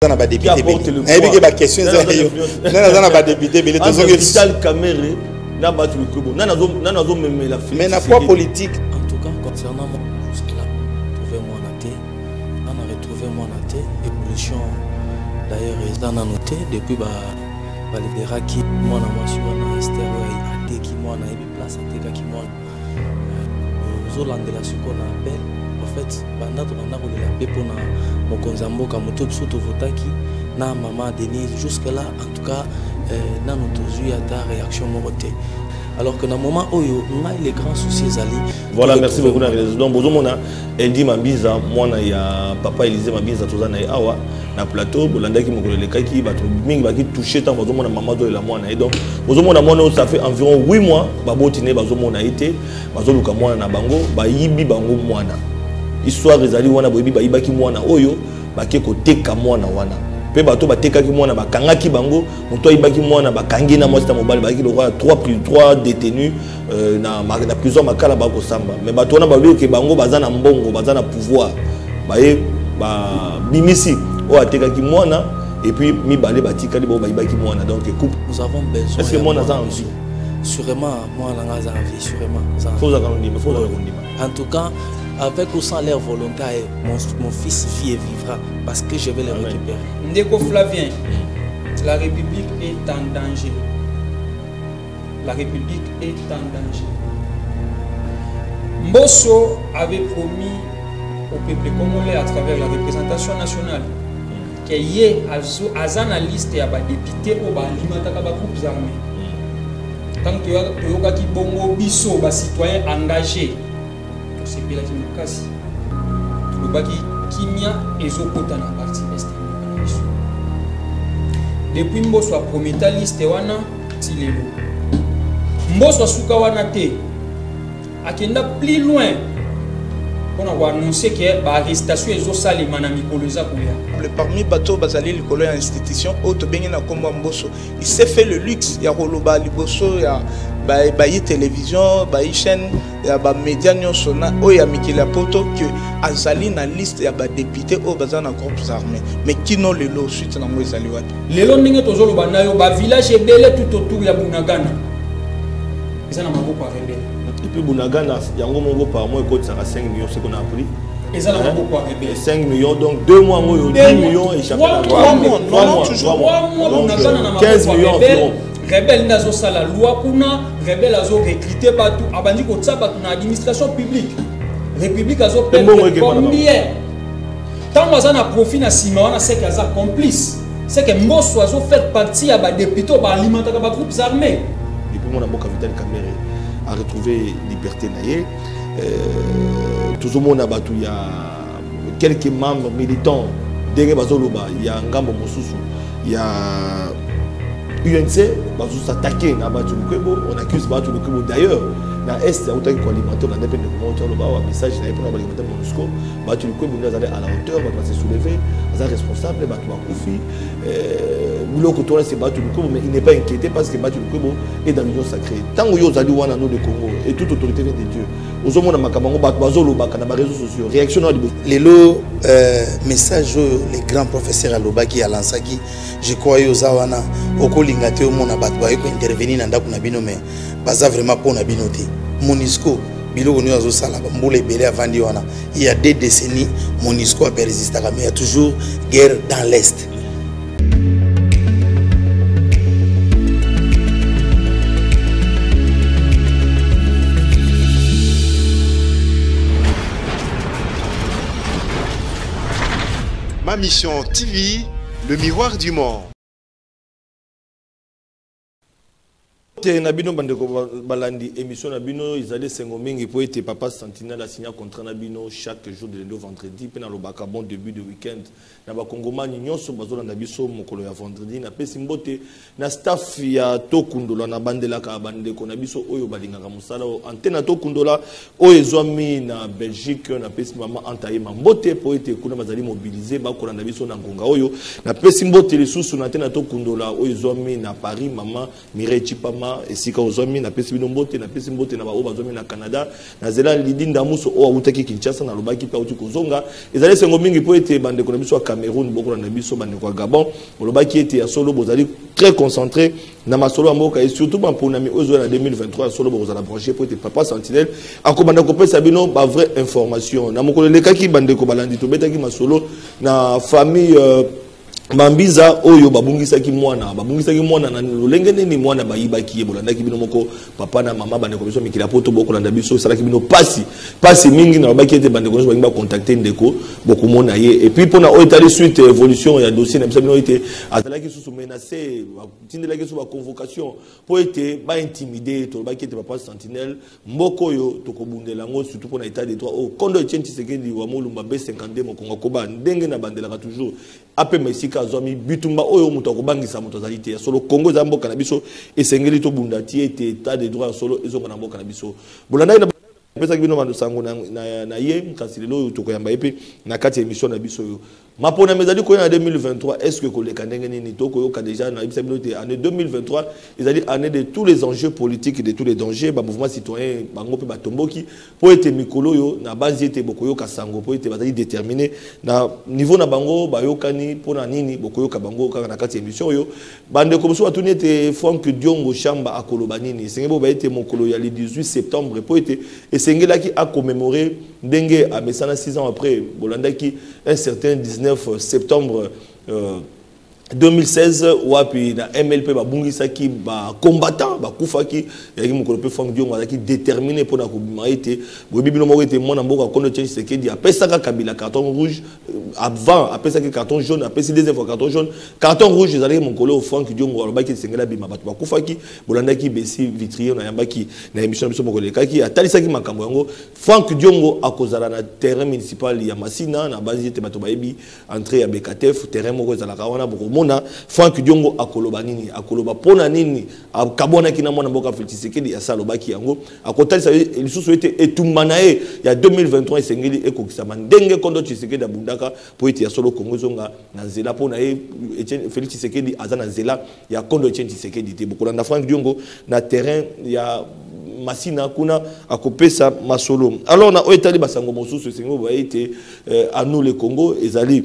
Na ba député ebele, nayebi ke ba question eza yo. Nani aza na ba député ebele? Tozongi Vital Kamerhe na bato Lukwebo, nani azomemela? Mais na poids politique. En tout cas, concernant moi, jusque là trouver mwana te, nana retrouver mwana te. Évolution d'ailleurs eza nano te depuis baliberaki mwana mwasi wana Ester oyo ateki mwana. Yebi place atekaki mwana, ozolandela sikoyo na appel. En fait, banda tobanda kolela mpe mpona mokonzi ya mboka, moto biso tovotaki na mama Denise, jusque là en tout cas nano tozwi ata réaction moko te, alors que na moment oyo ngai le grand souci ezali Voilà, merci beaucoup na réseau. Donc bozomona Eldi Mabinza, mwana ya papa Élysée Mabinza, toza na ye awa na plateau. Bolandaki mokolo elekaki, bato mingi baki touché ntango bazomona mama azolela mwana ye. Donc bozomona mwana oyo, ça fait environ 8 mois baboti ne bazomona ye te, bazoluka mwana na bango, bayibi bango mwana. Histoire ezali wana, boyebi, bayibaki mwana oyo, bake koteka mwana wana, mpe bato batekaki mwana bakangaki bango. Moto ayibaki mwana bakangi na mwasi na mobali, bazalaki lokola 3 détenus na prison Makala, bakosamba. Mais bato wana balobi ke bango baza na mbongo, baza na pouvoir, baye babimisi oyo atekaki mwana, et puis mibale batikali bao bayibaki mwana. Donc couple Nous avons besoin. Est ce que mwana aza en vie? Sûrement, mwana nga aza en vie, sûrement. Faut ozalaka kondima, faut ozalaka kondima. En tout cas, avec ou sans leur volonté, mon fils vit et vivra parce que je vais le récupérer. Ndeko Flavien, la République est en danger. La République est en danger. Mbosso avait promis au peuple congolais à travers la représentation nationale que ye aza na liste ya badéputé oyo baalimentaka bagroupes armés. Ntango toyokaki bongo, biso bacitoyen engagé tosepelaki makasi, tolobaki kimia ezokota na partie est ya mboka na biso. Depuis Mboso aprometa liste wana ti lelo, Mboso asuka wana te, akenda plus loin mpona koannonce ke baarrestation ezosalema na mikolo eza koya. Parmi bato bazali likolo ya institution oyo tobengi na nkombo ya Mboso, il s'est fait le luxe ya koloba liboso ya bayi télévision, bayi chaîne ya bamédia nyonso na oyo ya mikili ya poto ke azali na liste ya badéputé oyo baza na groupes armés. Mais kino lelo, suite nango ezali wapi? Lelo ndenge tozoloba na yo, bavillage ebele tout autour ya Bunagana eza na maboko ya rebelle. Et puis Bunagana yango moko par mois ekotisaka 5 millions, ce qu'on a appris. Eza na maboko ya rebelle. 5 millions, donc 2 mois oyo 10 millions échappé. 3 mois, non, toujours. 3 mois, Bunagana na 15 maboko millions ya rebelle. Environ. Rebelle nde azosala loi kuna, rebelle azorecrute bato, abandi kotia bato na administration publique. République Mbongo azoperdre ekema na bango. combien? Ntango aza na profit na nsima wana, seke aza complice, seke Mboso azofaire partie ya badéputé oyo baalimentaka bagroupes armés. Depuis mwana mboka Vital Kamerhe a retrouvé liberté na ye, tozomona bato ya quelques membres militants ndenge bazoloba ya ngambo mosusu ya UNC bazosatake na bato Lukwebo. On accuse bato Lukwebo d'ailleurs na est autaki koalimenter. Olanda mpe ndeko moko aloba awa message na ye mpona balimenter MONUSCO. Bato Lukwebo nde azali à la hauteur, bato base soulever, aza responsable, bato bakufi, biloko tona c'est bato Lukwebo. Mais il n'est pas inquiété parce que bato Lukwebo est dans l'union sacrée. Ntango yo ozali wana, no le Congo et toute autorité vient de Dieu, ozomona makambo yango bato bazolobaka na baréseaux sociaux, réaction na liboso? Lelo message oyo les grands professeurs alobaki, alansaki, je crois oyo oza wana okolinga te omona bato baye kointervenir na ndako na bino, mais baza vraiment mpo na bino te. MONUSCO, biloko nyonso azosala, bambula ebele avandi wana, il y a 2 décennies MONUSCO apersistaka, mais il y a toujours guerre dans l'est. Ma Mission TV, le miroir du monde. Te na bino bandeko balandi émission na bino, ezali esengo mingi po ete papa Sentinelle asigna contrat na bino chaque jour de lundi au vendredi. Mpe nalobaka bon début de week-end na bakongomani nyonso bazolanda biso mokolo ya vendredi. Napesi mbote na staff ya Tokundola, na bandelaka bandeko na biso oyo balingaka mosala oyo antenne Tokundola oyo ezwami na Belgique. Napesi mama Antayema mbote po ete kuna bazali mobilisé, bakolanda biso na ngonga oyo. Napesi mbote lisusu na antenne Tokundola oyo ezwami na Paris, mama Mireille Chipama. Goma esika ozwami, napesi bino mbote. Napesi mbote na baoyo bazwami na Canada, na zela Lidi Ndamuso oyo awutaki Kinshasa, nalobaki mpe awuti kozonga. Ezali esengo mingi mpo ete bandeko na biso ya Cameroun bokolanda biso, bandeko ya Gabon bolobaki ete ya solo bozali très concentré na masolo ya mboka et surtout baponami oyo ezoya na 2023. Ya solo bokozala branché mpo ete papa Sentinelle akobanda kopesa bino bavrai information. Na mokolo elekaki, bandeko balandi, tobetaki masolo na famille Mambiza oyo babungisaki mwana. Babungisaki mwana na lolenge nini? Mwana bayibaki ye, bolandaki bino moko, papa na mama. Bandeko biso mikili ya poto bokolanda biso, esalaki bino pasi, pasi mingi. Nalobaki ete bandeko nyonso balingi bacontacte ndeko, bokomona ye. Et puis mpona oyo etali suite évolution ya dossier na biso, bino ete azalaki susu menacé, batindelaki susu baconvocation mpo ete baintimide. Tolobaki ete papa Sentinelle, mboka oyo tokobundela yango, surtout mpona état de droit oyo kondo Etienne Tshisekedi wa Molumba B52 mokongo akoba ndenge na bandelaka toujours, apema esika azwami. Bitumba oyo, moto akobangisa moto azali te. Ya solo, Kongo eza mboka na biso, esengeli tobunda ti ete état de droit ya solo ezonga na mboka na biso. Bolandaki na apesaki bino sango na ye, kasi lelo oyo tokoyamba ye mpe na kati ya émission na biso oyo. Maponami ezali koya na 2023, est ce que koleka ndenge nini? Tokoyoka déjà. Nayebisa bino te, année 2023 ezali année de tous les enjeux politiques, de tous les dangers. Bamouvement citoyen bango mpe batomboki mpo ete mikolo oyo na banzi ete bokoyoka sango mpo ete bazali déterminé na niveau na bango, bayokani mpo na nini. Bokoyoka bango kaka na kati ya émission oyo. Bandeko mosusu batuni ete Frank Diongo Shamba akoloba nini. Esengeli boba ete mokolo ya le 18 septembre, mpo ete esengelaki acommémorer ndenge amesana 6 ans après, bolandaki un certain 19 septembre 2016 wapi na MLP babungisaki bacombattant, bakufaki. Ezalaki mokolo mpe Frank Diongo azalaki déterminé mpona kobima. Ete boyebi bino moko ete mwana mboka Kondo Etienne Tshisekedi apesaka Kabila carton rouge. Avant apesaki carton jaune, apesi deuxième fois carton jaune. Carton rouge ezalaki mokolo oyo Frank Diongo alobaki esengeli abima, bato bakufaki. Bolandaki Besi Vitrie nayambaki na émission na biso mokolo elekaki, atalisaki makambo yango. Frank Diongo akozala na terrain municipal ya Masina, na banzi ete bato bayebi entrée ya Bekatef, terrain moko ezalaka wana. Bokomona Frank Diongo akoloba nini, akoloba mpona nini akabwanaki na mwana mboka Félix Tshisekedi. Asa alobaki yango, akotalisa lisusu ete etumba na ye ya 2023 esengeli ekokisama ndenge kondo Tshisekedi abundaka mpo ete ya solo Kongo ezonga na nzela. Mpo na ye, Félix Tshisekedi aza na nzela ya kondo Etienne Tshisekedi te. Bokolanda Frank Diongo na terrain ya Masina kuna, akopesa masolo. Alors na oyo etali basango mosusu, esengeli boye ete anu le Congo ezali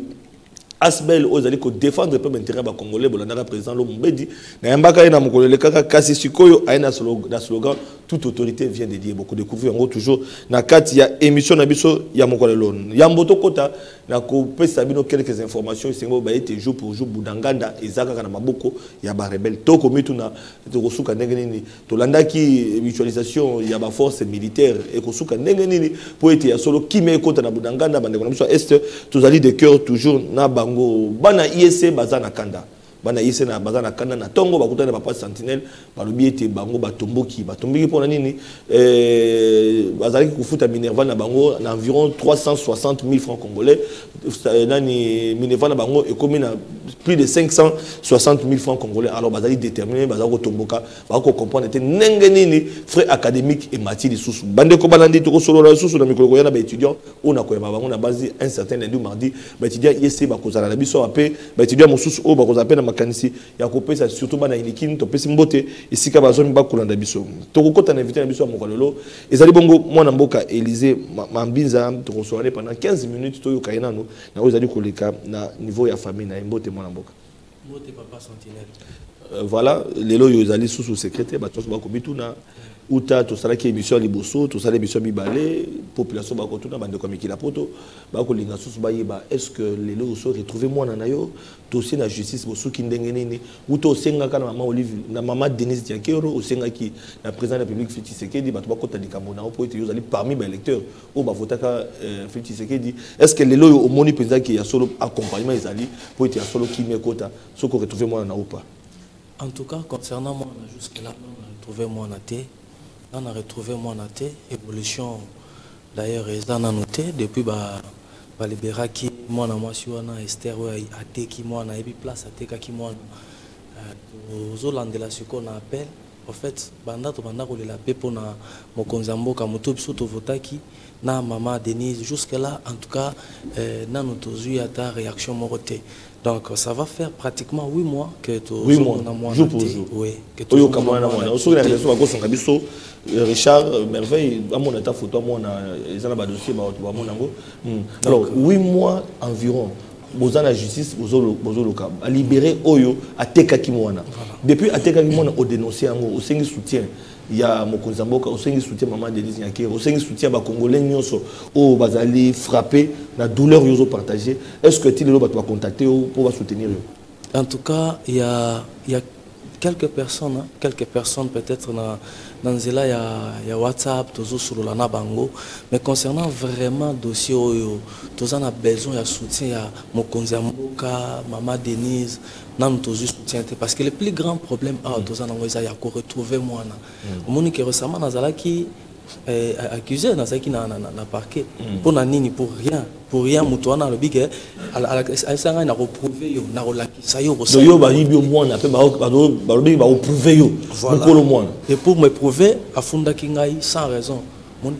asbl oyo ezali kodéfendre mpe baintérêt ya bacongolais. Bolandaka président Lo Mobedi, nayambaka ye na mokolo elekaka, kasi sikoyo aye na slogan "Toute autorité vient de Dieu". Bokodécouvrir yango toujours na kati ya émission na biso ya mokolo lelo. Yambo tokota na kopesa bino quelques informations, esengi boyeba ete jour pour jour Bunagana eza kaka na maboko ya barebele. Tokomituna tokosuka ndenge nini. Tolandaki mutualisation ya baforce militaire, ekosuka ndenge nini mpo ete ya solo kimia ekota na Bunagana? Bandeko na biso ya Est, tozali de cœur toujours na bango. Bana ISC baza na kanda, bana ISC na baza na kanda. Na ntongo bakutani na papa Sentinelle, balobi ete bango batomboki. Batomboki mpona nini? Bazalaki kofuta minerval na bango na environ 360 000 francs congolais. Nani, minerval na bango ekomi na plus de 560 000 francs congolais. Alors bazali déterminé, baza kotomboka, bakocomprendre te ndenge nini frais académique emati lisusu. Bandeko balandi, tokosolola lisusu na mikolo koya na baétudiant oyo nakoyamba bango na basi un certain lundi ou mardi. Baétudiant ISC bakozala na biso awa, mpe baétudiant mosusu oyo bakozala mpe na makanisi ya kopesa, surtout bana Unikin. Topesi mbote esika bazwami bakolanda biso. Tokokɔta na invité na biso ya mokolo lelo, ezali bongo mwana mboka Élysée Mambinza. Tokosola ne pendant 15 minutes, toyoka ye nanu na oyo ezali koleka na niveau ya famille na ye. Mbote, mwana mboka. Mbote, papa Sentinelle. Voilà, lelo oyo ezali susu secret, bato nyonso bakomituna. Uta tosalaki émission ya liboso, tosala émission mibale, population bakotuna, bandeko ya mikili ya poto bakolinga susu bayeba: est ce que lelo oso retrouve mwana na yo? Dossier na justice bosuki ndenge nini? Uta osengaka na mama Olive, na mama Denise Nyakeru, osengaki na président de la République Félix Tshisekedi bato bakota likambo na yo mpo ete yo ozali parmi baélecteur oyo bavotaka Félix Tshisekedi. Est ce que lelo oyo omoni mpenzaki ya solo accompagnement ezali mpo ete ya solo kimia ekota, soki oretrouve mwana na yo pa? En tout cas, concernant moi, jusque-là, on a retrouvé moi te. On a retrouvé moi te. Évolution, d'ailleurs, eza nanu te. Depuis ba balibéraki mwana mwasi wana Esther oyo ateki mwana, ayebi place atekaki mwana, tozolandela sikoyo na appel. En fait, banda tobanda kolela mpe mpona mokonzi ya mboka, moto biso tovotaki, na mama Denise, jusque là en tout cas nano tozwi ata réaction moko te. Donc ça va faire pratiquement 8 mois que 8 mois, jour pour jour. Oui. Que oyoka mwana mwana soki na réseau bakosonga biso. Richard Merveille amona ata photo, amona eza na badossier, bato bamona yango. Alors 8 mois environ boza na justice, bozoluka alibéré oyo atekaki mwana. Depuis atekaki mwana, odénonce yango, osengi soutien ya mokonzi ya mboka, osengi soutien mama Denise Nyakeru, osengi soutien bacongolais nyonso oyo bazali frappé na douleur oyo ozopartage. Est ce que ti lelo bato bacontacte yo mpo basoutenir yo? En tout cas, il y a quelques personnes, hein, quelques personnes peut-être na nzela ya WhatsApp, tozosolola na bango. Mais concernant vraiment dossier oyo, toza na besoin ya soutien ya mokonzi ya mboka, mama Denise, nanu tozwi soutien te, parce que le plus grand problème awa toza nango eza ya koretrouver mwana. Omoni ke récemment nazalaki accusé, nazalaki na parquet. Mpo na nini? Pour rien, pour rien. Moto wana alobi ke ayebisa ngai: "Nakoprouve yo, nakolakisa yo." Donc yo bayibi yo mwana mpe balobi bakoprouve yo mokolo mwana. Et pour me prouver, afundaki ngai sans raison,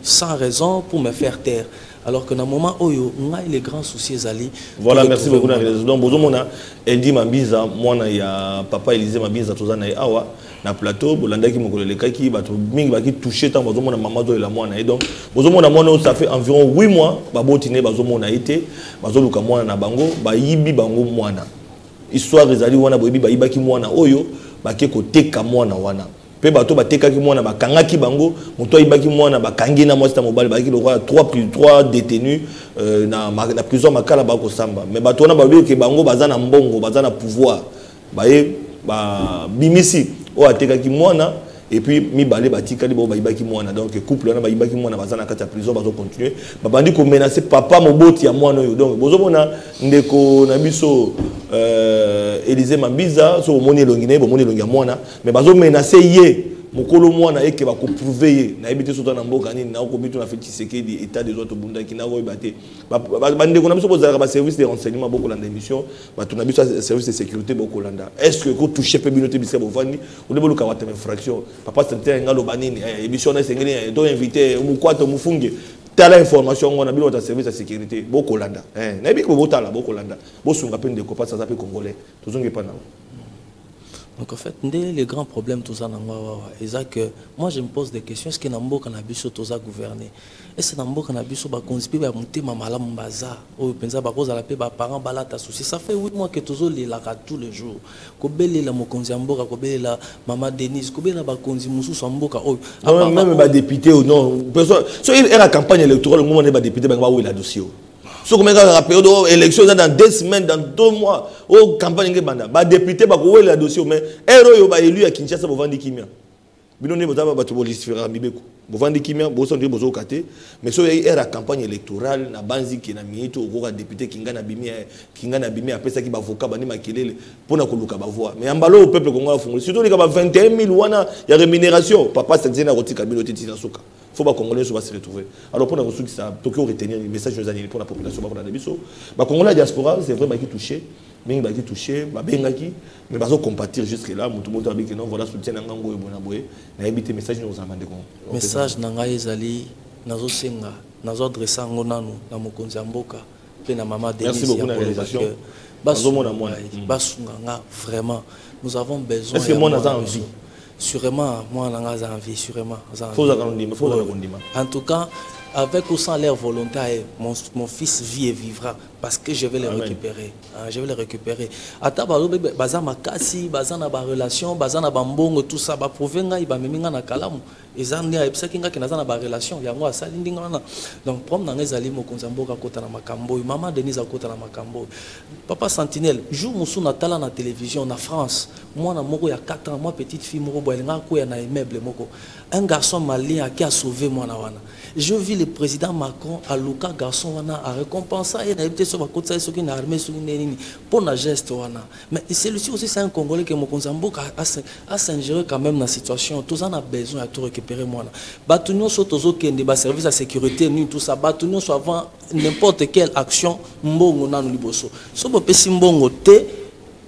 sans raison, pour me faire taire, alors que na moment oyo ngai le grand souci ezali Voilà, merci beaucoup na réalisation. Donc bozomona Eldi Mabinza, mwana ya papa Élysée Mabinza, toza na ye awa na plateau. Bolandaki mokolo elekaki, bato mingi baki touché ntango bazomona mama azolela mwana ye. Donc bozomona mwana oyo, ça fait environ 8 mois baboti ne bazomona ye te, bazoluka mwana na bango. Bayibi bango mwana, histoire ezali wana. Boyebi, bayibaki mwana oyo, bake koteka mwana wana mpe bato batekaki mwana bakangaki bango. Moto ayibaki mwana, bakangi na mwasi na mobali, bazalaki lokola 3 détenus na prison Makala, bakosamba. Mais bato wana balobi ke bango baza na mbongo, baza na pouvoir, baye babimisi oyo atekaki mwana et puis mibale batikali bao bayibaki mwana. Donc couple wana bayibaki mwana baza na kati ya prison, bazocontinue, babandi komenace papa moboti ya mwana oyo. Donc bozomona ndeko na biso Élysée Mambiza, so bomoni elongi na ye, bomoni elongi ya mwana, mais bazomenace ye mokolo mwana eke bakoprouve ye. Nayebi te soto na mboka nini nakomi to na Félix Tshisekedi, état de droit tobundaki, nakoyeba te. Bandeko na biso bozalaka baservice de renseignement, bokolanda émission. Bato na biso ya service de sécurité, bokolanda. Est ce que kotouche mpe bino te bisika bovandi ode boluka watama infraction? Papa Santé nga aloba nini? Émission wana esengeli to invité mokwata mofunge. Tala information yango na bino bato ya service ya sécurité, bokolanda. Nayebi ke botala, bokolanda, bosunga mpe ndeko mpasi aza mpe congolais. Tozongi epa nango. Donc en fait, nde le grand problème toza nango awa eza que moi je me pose des questions: est ce que na mboka na biso toza gouverner? Est ce que na mboka na biso bakonzi mpe ya motema malamu baza, oyo mpenza bakozala mpe baparent balata souci? Ça fait 8 mois que tozolelaka tous les jours, kobelela mokonzi ya mboka, kobelela mama Denise, kobelela bakonzi mosusu ya mboka oyo. Non, même badéputé, non, personne. So era campagne électorale, ngomona badéputé bango bawela dossier. Soki omeki kaka période oyo élection eza dans 2 semaines, dans 2 mois, oyo campagne nge ebanda, badéputé bakowela dossier. Mais ere oyo baélu ya Kinshasa bovandi kimia, bino nde boza bato bolisiferaka mibeko, bovandi kimia, bosa ndenge bozoyoka te. Mais soki oyei ere ya campagne électorale, na banziki na minute okoka député kinga na bimi, kinga na bimi, apesaki bavocat bandi makelele mpona koluka bavoix. Mais ya mbala oyo peuple kongo afungoli, surtout lika ba 21 000 wana ya rémunération, papa Santine akotika bino te ntina suka. Faut bacongolais nyonso base retrouver. Alors mpona kosukisa, toki oretenir message eza nini mpona population bakolanda biso, bacongolais ya diaspora? C'est vrai, baki touché mingi, baki touché, babengaki, mais bazocompatir jusque là. Motu moto abiki non, voilà, soutien na ngango oyo boye na boye. Nayebi te message nini ozala, bandeko. Message na ngai ezali, nazosenga, nazoadresse yango nanu na mokonzi ya mboka mpe na mama. Merci beaucoup na réalisation. Bazomona mwana. Basunga nga vraiment, nous avons besoin. Est-ce que mwana aza en vie? Sûrement, mwana nga aza en vie, sûrement aza en vie. Faut kondima, faut kondima. En tout cas, avec ou sans leur volonté, mon fils vit et vivra parce que je vais le récupérer. Hein, je vais le récupérer. Ata balobi baza makasi, baza na ba relation, baza na bambongo, tout ça, ba prouver ngai bamemi nga na kalamu. Eza nde ayebisaki nga ke naza na ba relation, yango asali ndenge wana. Donc problème na ngai ezali mokonzi ya mboka akota na makambo oyo, mama Denise akota na makambo oyo. Papa Sentinelle, jour mosusu natala na télévision na France, mwana moko ya 4 ans, mwa petite fille moko boye alingaka koya na immeuble moko. Un garçon malien aki asauve mwana wana. Je vis le président Macron aluka garçon wana, arécompensa ye, nayebi te so bakotisa ye soki na armée, soki nde nini, mpo na geste wana. Mais celui-ci aussi, c'est un Congolais ke mokonzi ya mboka as'ingérer quand même na situation. Toza na besoin ya to récupérer mwana. Bato nyonso tozokende baservice ya sécurité nini, tout ça, bato nyonso, avant n'importe quelle action, mbongo nanu liboso. So bopesi mbongo te,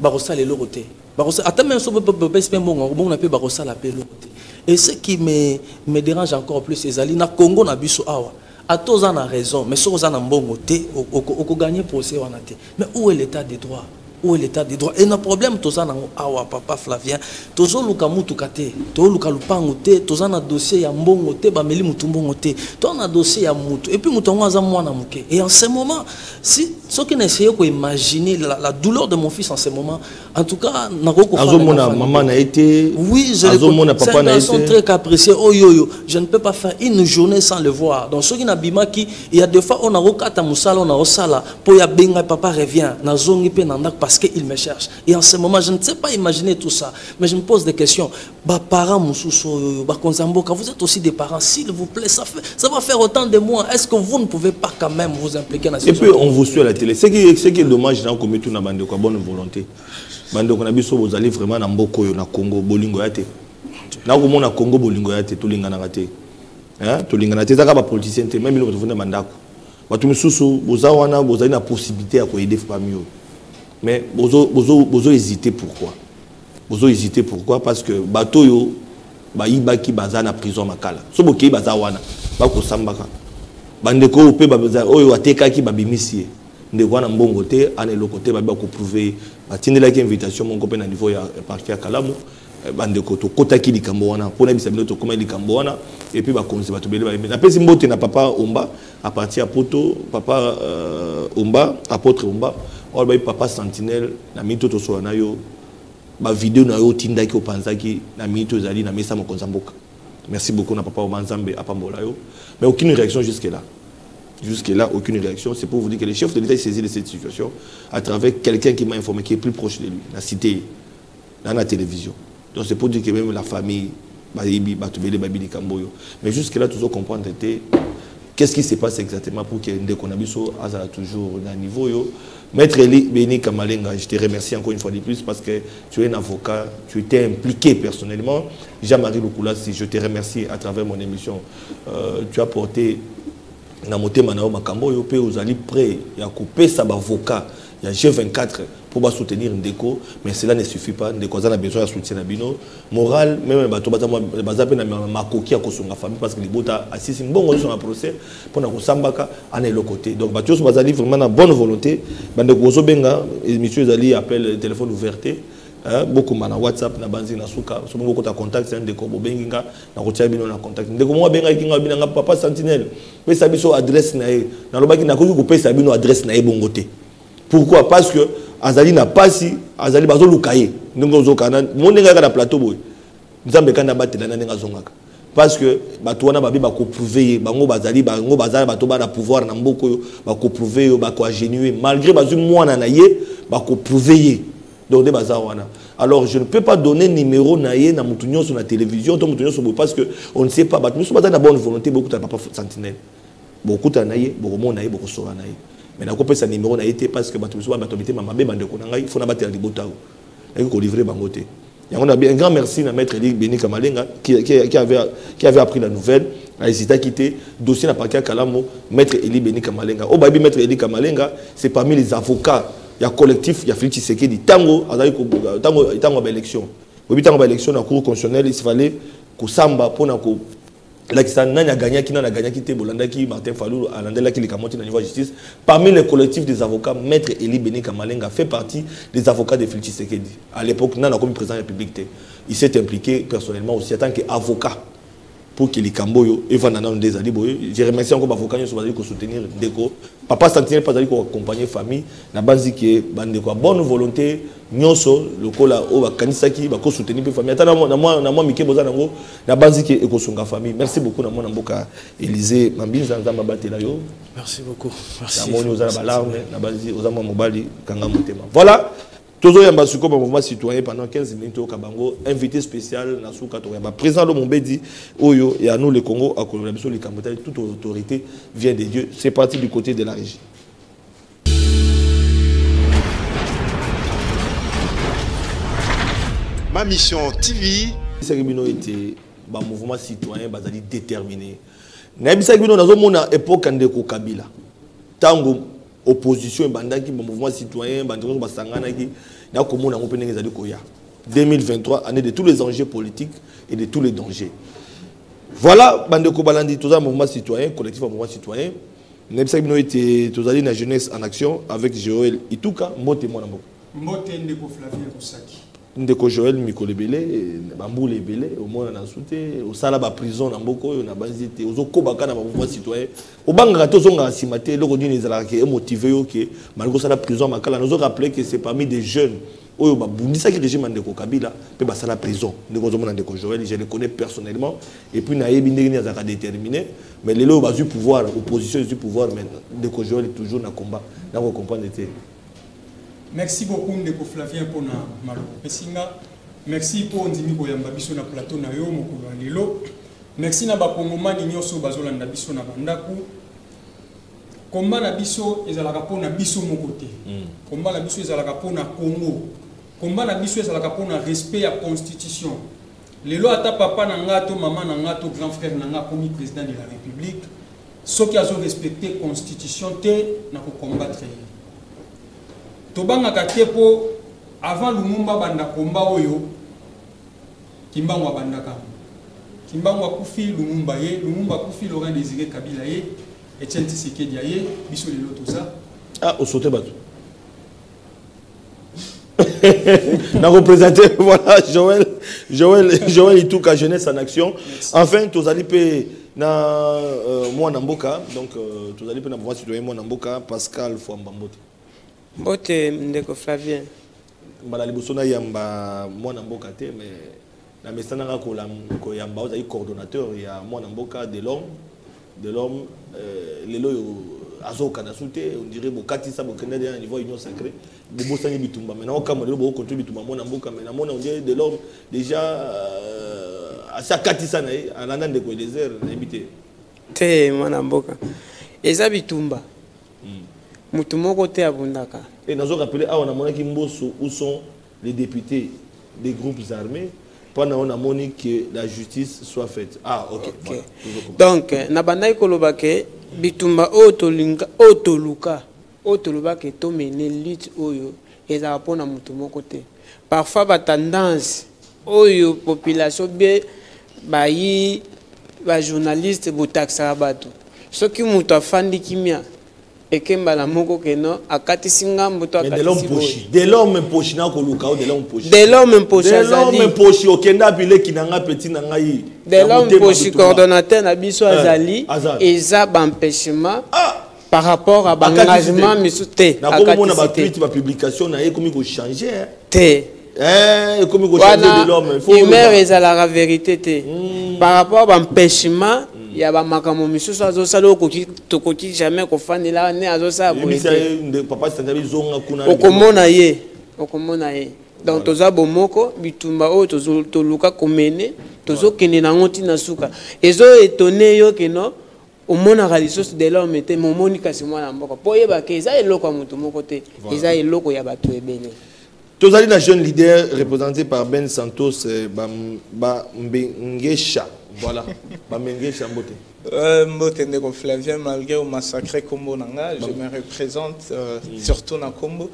bakosala eloko te. Ata même so bapesi mpe mbongo, bongo na mpe bakosala mpe eloko te. Et ce qui me dérange encore plus, ezali na Congo na biso awa, ata oza na raison, mais soki oza na mbongo te, okoganye procès wana te. Mais où est l'état de droit? Où est l'état de droit? Et na problème toza nango awa, papa Flavien, tozoluka mutuka te, tozoluka lupango te, toza na dossier ya mbongo te, bameli mutu mbongo te, toza na dossier ya mutu, et puis mutu yango aza mwana moke. Et en ce moment, si soki na essaye koimaginer la douleur de mon fils en ce moment, en tout cas nakoki kofanda Azomona na mama na ye te. Oui, je le Azomona connais. papa C'est un na ye garçon te. très capricieux. Oh yo yo, je ne peux pas faire une journée sans le voir. Donc soki na bimaki, il y a des fois on a rokata musala, on a osala po ya benga papa revient na zongi pe na ndako parce que il me cherche. Et en ce moment, je ne sais pas imaginer tout ça, mais je me pose des questions. Ba parents mosusu oyo, oyo, ba konza mboka, vous êtes aussi des parents, s'il vous plaît, ça va faire autant de mois. Est-ce que vous ne pouvez pas quand même vous impliquer dans Et cette puis situation? on vous suit à la télé. Ce qui est dommage dans comme tout na bande quoi bonne volonté. Bande ko na biso bozali vraiment na mboko oyo na Congo bolingo ya te. Na ko mona Congo bolingo ya te, tolingana te. Hein, tolingana te, zaka ba politicien te, même biloko tofunda mandako. Bato misusu boza wana bozali na possibilité ya ko aider famille oyo. Mais bozo hésiter pourquoi? Bozo hésiter pourquoi? Parce que bato yo bayibaki baza na prison makala. So bokei baza wana bakosambaka. Bandeko oyo pe baza oyo atekaki babimisi ye. Ndeko wana mbongo te, ana eloko te, babi bakoprouver. Batindelaki invitation moko pe na niveau ya parquet ya Kalamu. Bandeko tokotaki likambo wana mpona bisa bino tokóma likambo wana, et puis bakonzi bato bele bayebi. Napesi mbote na papa Omba à partir ya Poto, papa Omba, apôtre Omba, oyo bayebi papa Sentinelle na mingi tosola na yo, bavideo na yo otindaki opanzaki na mingi to ezali na mesa mokonzi ya mboka. Merci beaucoup na papa Omba, Nzambe apambola yo. Mais aucune réaction jusque là. Jusque-là, aucune réaction. C'est pour vous dire que le chef de l'État est saisi de cette situation à travers quelqu'un qui m'a informé, qui est plus proche de lui, la cité, dans la télévision. Donc c'est pour dire que même la famille, bayebi, bato ebele, bayebi likambo oyo. Mais jusque-là, toujours comprendre qu'est-ce qui se passe exactement pour que ndeko na biso azala toujours na niveau yo. Maître Eli Beni Kamalenga, je te remercie encore une fois de plus parce que tu es un avocat, tu étais impliqué personnellement. Jean-Marie Lukulasi, je te remercie à travers mon émission. Tu as porté na motema na yo makambo oyo mpe ozali prêt ya kopesa bavocat ya G24 pour ba soutenir ndeko, mais cela ne suffit pas. Ndeko aza na besoin ya soutien na bino moral, même bato baza mwa, baza pe na makoki ya kosunga famille parce que libota asisi mbongo nyonso na procès mpona kosambaka ana eloko te. Donc bato nyonso bazali vraiment na bonne volonté, bandeko bozobenga émission ezali appel téléphone ouvert te. Hein, bokoma na WhatsApp na banzi na suka so bongo kota contact ya ndeko bobengi nga na kotia bino na contact. Ndeko moko abengaki nga bino nga papa Sentinelle, pesa biso adresse na ye. Nalobaki nakoki kopesa bino adresse na ye bongo te. Pourquoi? Parce que azali na pasi, azali bazoluka ye ndenge ozokana mo ndenge kaka na plateau boye, Nzambe kanda batela na ndenge azongaka parce que bato wana babi bakoprouve ye, bango bazali, bango bazali bato bana pouvoir na mboka oyo, bakoprouve ye, bakoagenue malgré bazwi mwana na ye, bakoprouve ye. Donc nde baza wana. Alors je ne peux pas donner numéro na ye na mutu nyonso na télévision to mutu nyonso boye parce que on ne sait pas. Bato nyonso baza na bonne volonté, bokutana papa Sentinelle, bokutana na ye, bokomona ye, bokosola na ye, mais nakopesa numéro na ye te parce que bato mosusu bato mitema mabe. Bandeko na ngai, fo na batela libota oyo nakoki kolivre bango te. Yango na bien, un grand merci na maître Eli Beni Kamalenga qui avait appris la nouvelle, a hésité à quitter dossier na parquet Kalamu. Maître Eli Beni Kamalenga, oyo bayebi maître Eli Kamalenga, c'est parmi les avocats ya collectif ya Félix Tshisekedi tango azali tango ba élection. Obi tango ba élection na cour constitutionnelle, il fallait kosamba mpona ko lakisa nani agagnaki, nani agagnaki te. Bolandaki Martin Fayulu alandelaki likambo ti na niveau ya justice. Parmi les collectifs des avocats, maître Eli Beni Kamalenga fait partie des avocats de Félix Tshisekedi à l'époque. Nani akomi président de la République te, il s'est impliqué personnellement aussi en tant qu'avocat pour que likambo oyo evanda nano nde ezali boye. Je remercie encore bavocat nyonso bazali kosoutenir ndeko papa Sentinelle mpe azali koaccompagne famille na banzi ke bandeko ya bonne volonté nyonso lokola oyo bakanisaki bakosoutenir mpe famille ata na mwa mike boza nango na banzi ke ekosunga famille. Merci beaucoup na mwana mboka Élysée Mambinza, Nzambe abatela yo. Merci beaucoup. Merci. Namoni oza na balarme na banzi, oza mwa mobali, kanga motema. Voilà, tozoyamba sikoyo ba mouvement citoyen pendant 15 minutes, toyoka bango. Invité spécial na suka, tokoyamba président Lo Mombedi oyo ya Nous le Congo, akoloba biso likambo etali toute autorité vient de Dieu. C'est parti du côté de la régie. Ma Mission TV. Esaki bino ete bamouvement citoyen bazali déterminé. Nayebisaki bino nazomona époque ya ndeko Kabila, ntango opposition ebandaki, bamouvement citoyen bandeko nyonso basanganaki. Nakomona yango mpe ndenge ezali koya. 2023, année de tous les enjeux politiques et de tous les dangers. Voilà, bandeko balandi, toza mouvement citoyen, collectif ya mouvement citoyen. Nayebisaki bino ete tozali na Jeunesse en Action avec Joël Ituka. Mbote, mwana mboka. Mbote, ndeko Flavien Rusaki. Ndeko Joël, mikolo ebele, bambula ebele omona na su te. Osala baprison na mboka oyo na banzi te, ozokobaka na bamouvement citoyen, obangaka te, ozongaka nsima te. Eloko nini ezalaka ke emotive yo ke malgré osala prison makala? Nazo rappeler que c'est parmi des jeunes oyo babundisaki régime ya ndeko Kabila mpe basala prison. Ndeko ozomona ndeko Joël, je le connais personnellement et puis nayebi ndenge nini azalaka déterminé. Mais lelo oyo bazwi pouvoir, opposition ezwi pouvoir, mais ndeko Joël toujours na combat. Nakocomprendre te. Merci beaucoup, ndeko Flavien, mpona maloba opesi nga. Merci mpo ondimi koyamba biso na plateau na yo mokolo ya lelo. Merci na bakongomani nyonso bazolanda biso na bandako. Komba na biso ezalaka mpona biso moko te. Komba na biso ezalaka mpona Congo. Komba na biso ezalaka mpona respect ya constitution. Lelo ata papa na nga to mama na nga to grand frère na nga akomi président de la République, soki azorespecte constitution te, na kocombattre ye. Tobangaka te mpo avant Lumumba banda komba oyo, Kimbangu abandaka. Kimbangu akufi, Lumumba ye. Lumumba akufi, Laurent Désiré Kabila ye, Etienne Tshisekedi aye, biso lelo toza. Ah, osote bato na représenter. Voilà, Joël, Joël, Joël Ituka, Jeunesse en Action. Enfin, tozali mpe na mwana mboka, donc tozali mpe na mouvement citoyen, mwana mboka Pascal Fwamba. Mbote. Mbote, ndeko Flavien. Mbala liboso nayamba mwana mboka te, mais na mesanaka koyamba. Ozali coordonnateur ya mwana mboka de l'homme. De l'homme, lelo oyo azokana su te. On dirait bokatisa, bokende na niveau union sacrée, bobosani bitumba. Maintenant okama lelo bokocontinue bitumba, mwana mboka. Mais namona on dirait de l'homme déjà asi akatisa na ye, alanda ndeko Eliezer, nayebi te. Te, mwana mboka, eza bitumba, mutu moko te abundaka. Et nazo rappeler awa namonaki Mboso: où sont les députés des groupes armés? Mpona oyo namoni que la justice soit faite. Ah, ok, Ok. Voilà, toujours comme ça. Donc nabandaki koloba ke bitumba oyo tolinga, oyo toluka, oyo tolobaka tomene, lutte oyo ezalaka mpona motu moko te. Parfois batendance oyo population be bayi, bajournaliste botakisaka bato, soki moto afandi kimia, eke mbala moko keno akatisi ngambo to Mais de l'homme akatisi boye. Poshi, de l'homme poshi, nakoluka o de l'homme poshi. De l'homme poshi De l'homme azali. poshi, okenda bileki na nga, petit na ngai. De l'homme poshi, coordonnateur na biso, azali. Azali. Eza baempêchement Ah, par rapport à baengagement misusu te. nakomomona Akatisi te. batweet, bapublication na ye ekomi kochange, hein. Te. Eh, ekomi kochange de Wana l'homme. Il faut humeur oloba. ezalaka vérité te. Par rapport à baempêchement ya bamakambo misusu azosala, okoki, tokoki jamais kofandela ne azosala boye Yebisa te. ye papa Sanjabi, zonga kuna. Okomona ye, okomona ye. Donc toza bomoko. Bitumba oyo toluka komene, tozokende nango ntina suka. Ezo étonne yo keno omonaka lisusu de l'homme te, momoni kasi mwana mboka, mpo oyebaka eza eloko ya motu moko te, eza eloko ya bato ebele. Tozali na jeune leader représenté par Ben Santos Bambengesha. Voilà, Bambengesha, mbote. Mbote, ndeko Flavien. Malgré au massacre kombo na nga, je me représente surtout na kombo.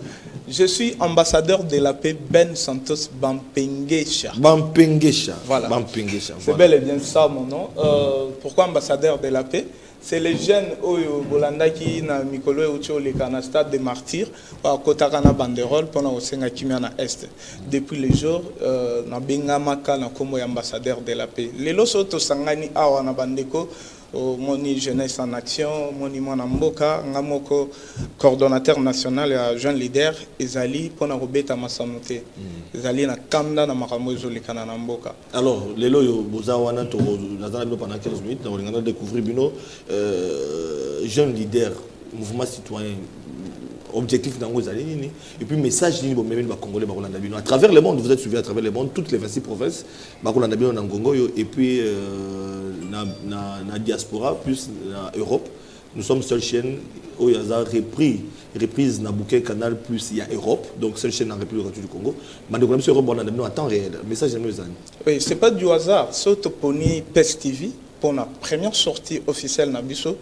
Je suis ambassadeur de la paix Ben Santos Bampengesha. Bampengesha. Voilà. Bampengesha. C'est bel et bien ça mon nom. Pourquoi ambassadeur de la paix? C'est les jeunes oyo bolandaki na mikolo euti oleka na stade de Martyr, bakotaka na banderole mpona kosenga kimia na Est. Depuis le jour nabengamaka na nkombo ya ambassadeur de la paix. Lelo so tosangani awa na bandeko, omoni Jeunesse en Action, omoni mwana mboka, nga moko coordonnateur national ya jeune leader, ezali mpona kobeta masano te, ezali na kanda na makambo ezolekana na mboka. Alors lelo oyo boza wana, naza na bino pendant 15 minutes na kolinga na découvrir bino. Jeune leader, mouvement citoyen, objectif nango ezali nini? Et puis message nini bomemeli bacongolais bakolanda bino à travers le monde? Vous êtes suivi à travers le monde, toutes les 26 provinces bakolanda bino na ngongo oyo, et puis na diaspora plus na Europe. Nous sommes seule chaîne oyo aza repris, reprise na bouquet Canal Plus ya Europe, donc seule chaîne en République du Congo. Bandeko na biso Europe bolanda bino en temps réel. Message nango ezali? Oui, c'est pas du hasard. So toponi PES TV pour la première sortie officielle na biso,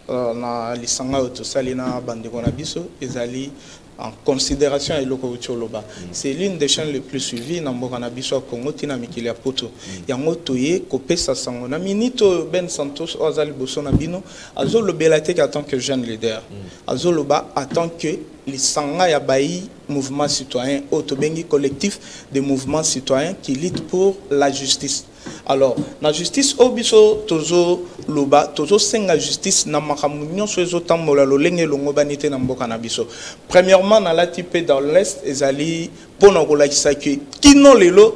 na lisanga oyo tosali na bandeko na biso, ezali En considération ya eloko outi oloba, c'est l'une des chaînes les plus suivies na mboka na biso ya Congo, ntina mikili ya Poto. Yango toye kopesa sango na minute oyo. Ben Santos oyo aza liboso na bino azolobela te en tant que jeune leader, azoloba en tant que lisanga ya bayi mouvement citoyen oyo tobengi Collectif de mouvement citoyen qui lutte pour la justice. Alors, na justice oyo biso tozoloba, tozosenga justice na makambo nyonso ezotambola lolenge elongobani te na mboka na biso. Premièrement, nalati mpe dans l'Est, ezali mpona kolakisa ke kino lelo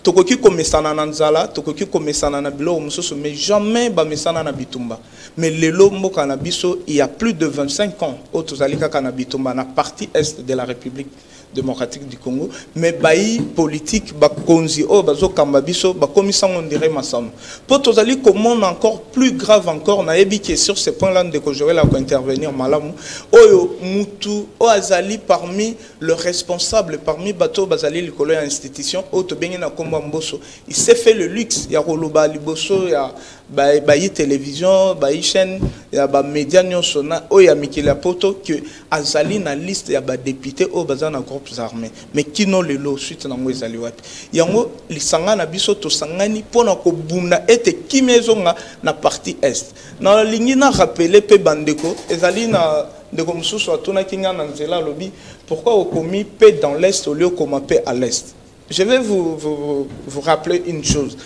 tokoki komesana na nzala, tokoki komesana na biloko mosusu, mais jamais bamesana na bitumba. Mais lelo mboka na biso, il y a plus de 25 ans oyo tozali kaka na bitumba na partie Est de la République démocratique du Congo. Mais bayi politique, bakonzi oyo bazokamba biso, bakomisa ngo ndire masano mpo tozali komona. Encore plus grave encore, nayebi ke sur ce point là ndeko Joel akointervenir malamu, oyo mutu oyo azali parmi le responsable, parmi bato oyo bazali likolo ya institution oyo tobengi na nkombo ya Mboso, il s'est fait le luxe ya koloba liboso ya bayi télévision, bayi chaîne ya bamédia nyonso na oyo ya mikili ya Poto ke azali na liste ya badéputé oyo baza na groupes armés. Mais kino lelo, suite nango ezali wapi? Yango lisanga na biso tosangani mpona kobunda ete kimia ezonga na partie Est. Nalingi na rappeler mpe bandeko, ezali na ndeko mosusu atunaki nga na nzela, alobi: "Pourquoi okomi mpe dans l'Est au lieu okoma mpe à l'Est?" Je vais vous rappeler une chose.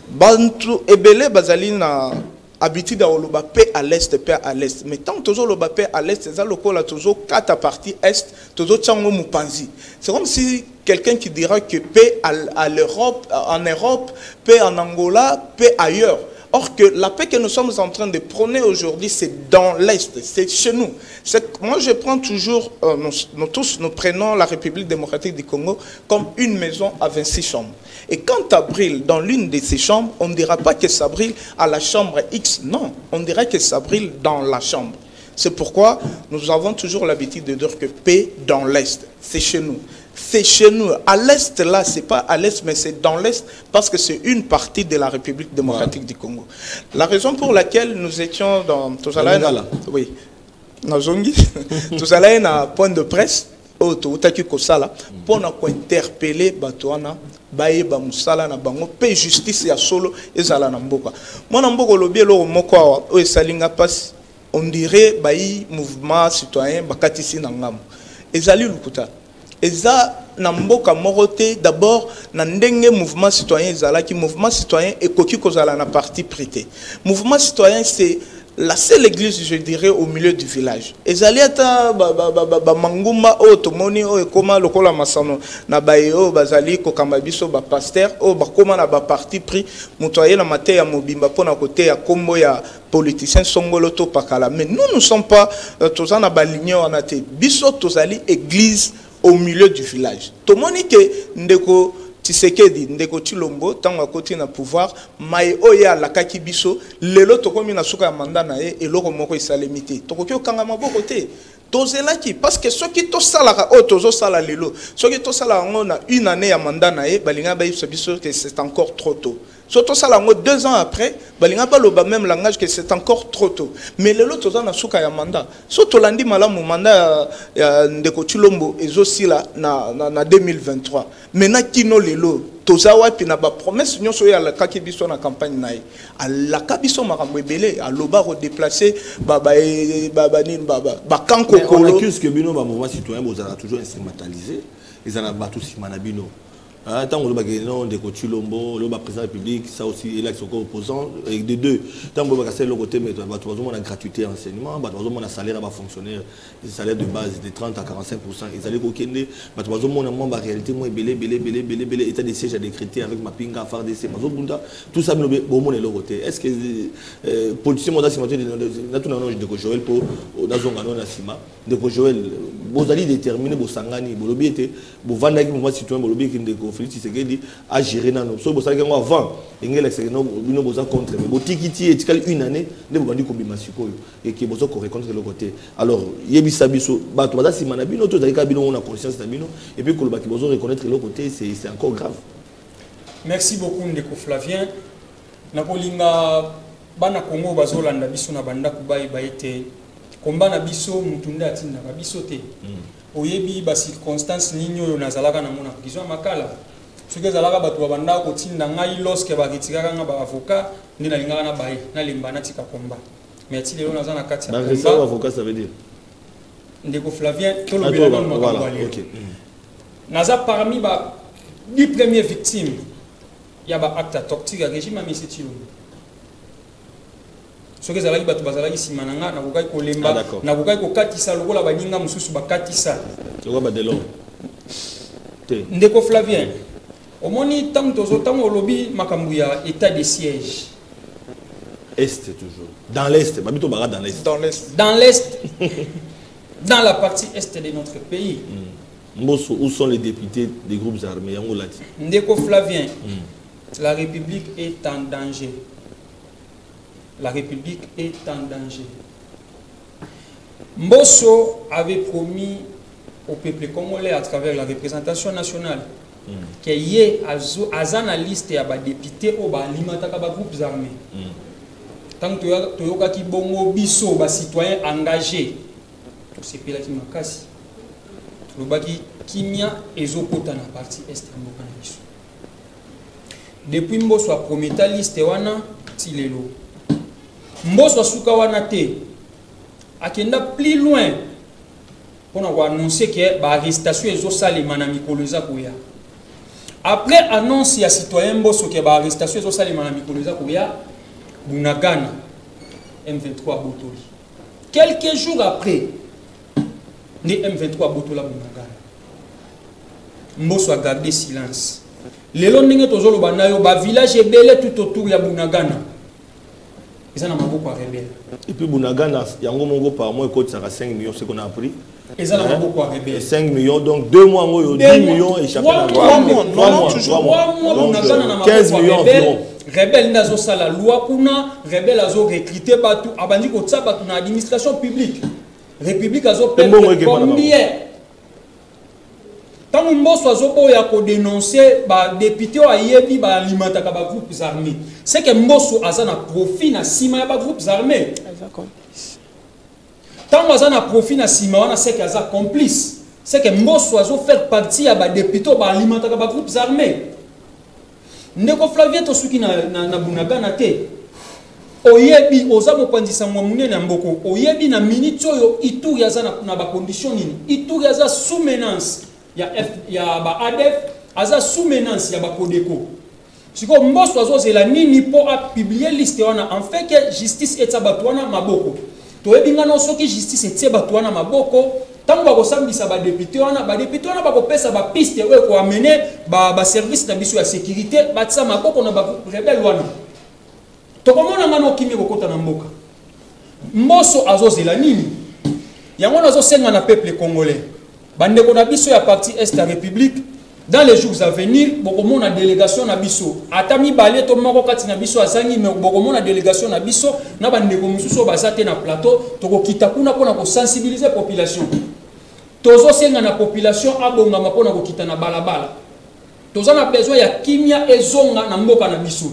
Bantu ebele bazali na habitude ya koloba mpe à l'Est, mpe à l'Est, mais tant tozoloba mpe à l'Est, eza lokola tozokata partie Est, tozotia yango mopanzi. C'est comme si quelqu'un qui dira que paix à l'Europe, en Europe, paix en Angola, paix ailleurs. Or que la paix que nous sommes en train de prôner aujourd'hui, c'est dans l'Est, c'est chez nous. Moi, je prends toujours, nous tous, nous prenons la République démocratique du Congo comme une maison à 26 chambres. Et quand ça brûle dans l'une de ces chambres, on ne dira pas que ça brûle à la chambre X, non, on dirait que ça brûle dans la chambre. C'est pourquoi nous avons toujours l'habitude de dire que paix dans l'Est, c'est chez nous. C'est chez nous. À l'Est, là, c'est pas à l'Est, mais c'est dans l'Est, parce que c'est une partie de la République démocratique du Congo. La raison pour laquelle nous étions dans Lingala. Oui. Nazongi. Tozala na point de presse, oyo toutaki kosala mpona kointerpeller bato wana bayeba mosala na bango mpe justice ya solo ezala na mboka. Mwana mboka, olobi eloko moko awa oyo esali nga mpasi. On dirait bayi mouvement citoyen bakatisi na ngambo. Ezali lukuta. Eza na mboka moko te. D'abord, na ndenge mouvement citoyen ezalaki, mouvement citoyen ekoki kozala na parti pris te. Mouvement citoyen, c'est la seule église, je dirais, au milieu du village. Ezali ata bamangumba oyo tomoni oyo ekóma lokola masano na baye oyo bazali kokamba biso, bapasteur oyo bakóma na baparti pris. Moto aye na mateya mobimba mpona koteya nkombo ya politicien songolo to pakala. Mais nous ne sommes pas toza na baligne wana te. Biso tozali église au milieu du village. Tomoni ke ndeko Tshisekedi, ndeko Tshilombo, ntango akoti na pouvoir, mai oyo ye alakaki biso, lelo tokomi na suka ya mandat na ye, eloko moko esalemi te. Tokoki kokanga maboko te. Tozelaki parce que soki tosalaka oyo tozosala lelo, soki tosala yango na une année ya mandat na ye, balinga bayebisa biso que c'est encore trop tôt. So tosala yango 2 ans après, balinga baloba même langage que c'est encore trop tôt. Mais lelo toza na suka ya mandat. So tolandi malamu, mandat ya ndeko Tshilombo ezosila na 2023. Maintenant, kino lelo toza wapi na bapromesse nyonso oyo alakaki biso na campagne na ye? Alaka biso makambo ebele, aloba kodéplacer banini, bakankokolo. On accuse que bino bamouvement citoyen bozalaka toujours instrumentalisé, ezala bato nsima na bino. Ntango olobaki non, ndeko Tshilombo oloba président de la République, ça aussi elakisi encore opposant. Et de deux, ntango olobaka sa eloko te, mais bato bazomona gratuité ya enseignement, bato bazomona salaire ya bafonctionnaire, salaire de base de 30 à 45, ezali kokende, bato bazomona mwa baréalité mwa ebele ebele ebele ebele ebele, état de siège a décrété avec mapinga, FARDC bazobunda, tout ça, bino bomona eloko te. Est ce que politicien moza nsima te? Natuna no ndeko Joel mpo nazonga no na nsima. Ndeko Joel, bozali déterminé, bosangani, bolobi ete bovandaki mouvement citoyen, bolobi eke ndeko Félix Tshisekedi agéré nano. Soki bosalaki yango avant, engelakisaki bino boza contre, mais botiki ti etikali une année nde bobandi kobima sikoyo eke boza koreconnaître eloko te. Alors yebisa biso, bato baza nsima na bino to ezali kaka bino na conscience na bino? Et puis kolobaki bozo reconnaître eloko te, c'est encore grave. Merci beaucoup, ndeko Flavien. Nakolinga bana Kongo bazolanda biso na bandako bayeba ete komba na biso, mutu nde atindaka biso te. Oyebi bacirconstance nini oyo nazalaka nango na prison ya Makala. Soki ezalaka bato babandaka kotinda ngai, lorsque baretiraka nga baavocat, nde nalingaka na baye nalemba, natika komba. Mais ti lelo naza na kati ya combat. Avocat, ça veut dire? Ndeko Flavien, tolobela nano makambo ya lelo. Naza parmi ba 10 premières victimes ya baacte ya torture ya régime ya Monsieur Tshilombo. Soki ezalaki bato bazalaki nsima na nga, nakokaki kolemba, nakokaki kokatisa lokola baninga mosusu bakatisa. Ndeko Flavien, omoni ntango tozo, ntango olobi makambo ya état de siège, Est toujours, dans l'est, babito baka dans l'est. Dans l'est. Dans l'est, dans la partie est de notre pays. Mbosso, où sont les députés des groupes armés? Yango lati. Ndeko Flavien, la République est en danger. La République est en danger. Mbosso avait promis au peuple congolais à travers la représentation nationale que ye aza na liste ya badéputé oyo baalimentaka bagroupes armés. Ntango toyokaki bongo, biso bacitoyen engagé tosepelaki makasi, tolobaki kimia ezokota na partie est ya mboka na biso. Depuis Mboso aprometa liste wana ti lelo, Mboso asuka wana te, akenda plus loin mpona koannonce ke baarrestation ezosalema na mikolo eza koya. Après annonce ya citoyen Mboso ke baarrestation ezosalema na mikolo eza koya, Bunagana M23 abotoli. Quelques jours après nde M23 abotola Bunagana. Mboso agarde silence. Lelo ndenge tozoloba na yo, bavillage ebele tout autour ya Bunagana eza na maboko ya rebelle. Et puis Bunagana yango moko par mois ekotisaka 5 millions, ce qu'on a appris. Eza na maboko ya rebelle. 5 millions, donc 2 mois oyo 10 millions échappé na 3 mois, 3 mois, 3 mois. Bunagana na maboko ya rebelle. Rebelle nde azosala loi kuna, rebelle azorecrute bato, abandi kotia bato na administration publique. République azoperdre combien? Ntango Mboso azoboya kodénonce badéputé oyo ayebi baalimentaka bagroupes armés, c'est que Mboso aza na profit na nsima ya bagroupes armés. Ntango aza na profit na nsima wana, c'est que aza complice, c'est que Mboso azofaire partie ya badéputé oyo baalimentaka bagroupes armés. Ndeko Flavien, tosuki na Bunagana te. Oyebi, oza mopanzi sango monene ya mboko, oyebi na minute oyo Ituri aza na bacondition nini. Ituri aza sous menace ya, F, ya ba ADF, aza sous menace ya bakodeko. Sikoyo Mboso azozela nini mpo apublie liste wana, en fait que justice etia bato wana maboko? Toyebi ngano, soki justice etie bato wana maboko, ntango bakosambisa badéputé wana, badéputé wana bakopesa bapiste oyo ekoamene baservice na biso ya sécurité batia maboko na barebelle wana. Tokomona ngano okimi kokota na mboka. Mboso azozela nini? Yango wana azosenga na peuple congolais, bandeko na biso ya partie est ya République, dans les jours à venir bokomona délégation na biso, ata mibale to moko kati na biso azangi, me bokomona délégation na biso na bandeko mosusu oyo baza te na plateau. Tokokita kuna mpona kosensibiliser population. Tozosenga na population abongama mpona kokita na balabala. Toza na besoin ya kimia ezonga na mboka na biso.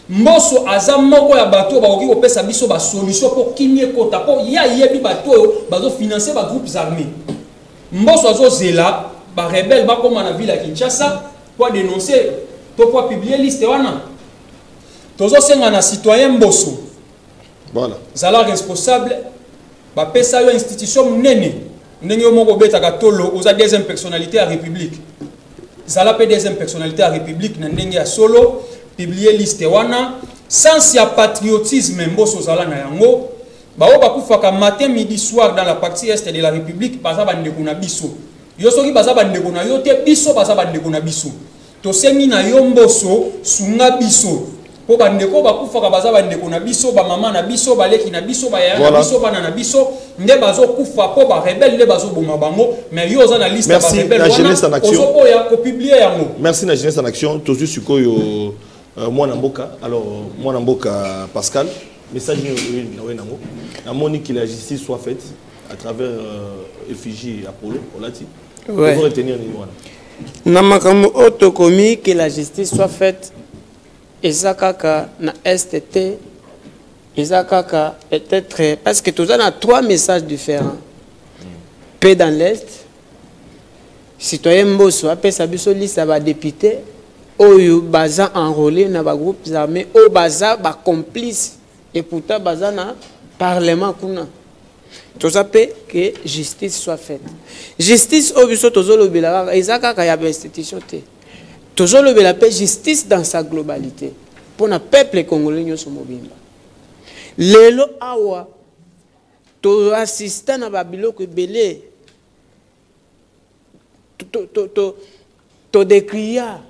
Mboso aza moko ya bato oyo bakoki kopesa biso basolution mpo kimia ekota, mpo ye ayebi bato oyo bazofinanse bagroupes armés. Mboso azozela barebelle bakóma na ville ya Kinshasa po adénonce to po apublie liste wana? Tozosenga na citoyen Mboso, zala responsable. Bapesa yo institution monene, ndenge yo moko obetaka tolo, oza deuxième personnalité ya République. Zala mpe deuxième personnalité ya République na ndenge ya solo, publie liste wana. Sens ya patriotisme, Mboso, ozala na yango. Baoyo bakufaka matin, midi, soir dans la partie est de la République baza bandeko na biso. Yo soki baza bandeko na yo te, biso baza bandeko na biso. Tosengi na yo Mboso, sunga biso mpo bandeko bakufaka baza bandeko na biso, bamama na biso, baleki na biso, bayaya na biso, bana na biso nde bazokufa mpo barebelle nde bazoboma bango. Mais yo oza na liste ya barebelle wana, ozoboya kopublie yango. Merci na Jeunesse en Action. Tozwi sikoyo mwana mboka. Alors, mwana mboka Pascal, message nini na oye nango? Namoni que la justice soit faite à travers effigie Apollo olati. Ouais. Retenir nini wana? Na makambo oyo tokomi, que la justice soit faite, eza kaka na est te, eza kaka peut-être parce que toza na trois messages différents: paix dans l'est. Citoyen Mboso apesa biso liste ya badéputé oyo baza enrôlé na bagroupes armés, oyo baza bacomplice, et pourtant baza na parlement kuna. Toza mpe que justice soit faite. Justice oyo biso tozolobela kaka, eza kaka ya bainstitution te. Tozolobela mpe justice dans sa globalité mpona peuple congolais nyonso mobimba. Lelo awa toassista na babiloko ebele, todécria,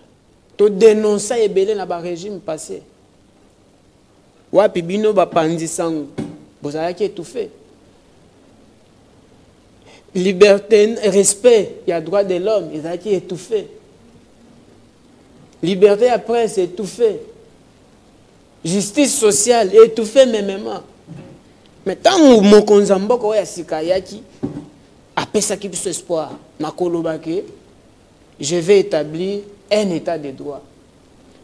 todénonça ebele na barégime passé. Wapi bino bapanzi sango bozalaki étouffé? Liberté, respect ya droit de l'homme ezalaki étouffé, liberté ya presse étouffé, justice sociale étouffé mêmement. Mais ntango mokonzi ya mboka oyo ya sika ayaki, apesaki biso espoir na koloba ke je vais établir un état de droit.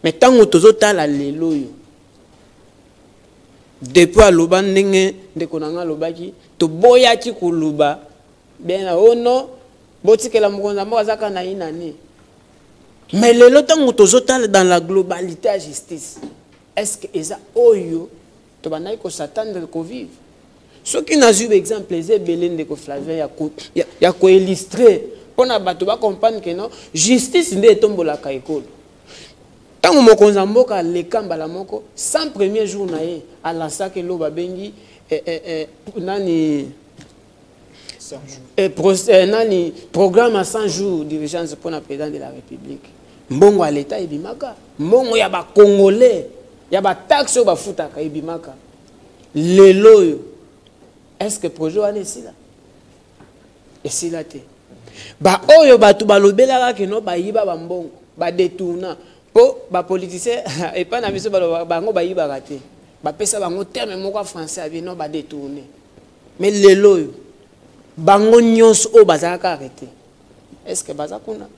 Mais ntango tozotala lelo oyo, depuis aloba, ndenge ndeko na nga alobaki, toboyaki koloba bien o non, botikela mokonzi ya mboka aza kaka na ye nani. Mais lelo ntango tozotala dans la globalité ya justice, est ce que eza oyo tobandaki kos'attendre kovivre? Soki nazwi baexemple, eza ebele, ndeko Flavien, ya koillustrer mpona bato bacomprendre ke non, justice nde etombolaka ekolo. Ntango mokonzi ya mboka aleka mbala moko, 100 premier jour na ye, alansaki eloko babengi nani, nani, programme à 100 jours d'urgence mpona président de la République. Mbongo ya leta ebimaka, mbongo ya bacongolais, ya bataxe oyo bafutaka ebimaka. Lelo oyo, est ce que projet wana esila? Esila te. Baoyo bato balobelaka keno bayiba bambongo, badétourna, mpo bapoliticien epai na biso baloba bango bayibaka te, bapesa bango terme moko ya français ya bino, badétourne. Mais lelo oyo, bango nyonso oyo bazalaka arrêté, est ce que baza kuna?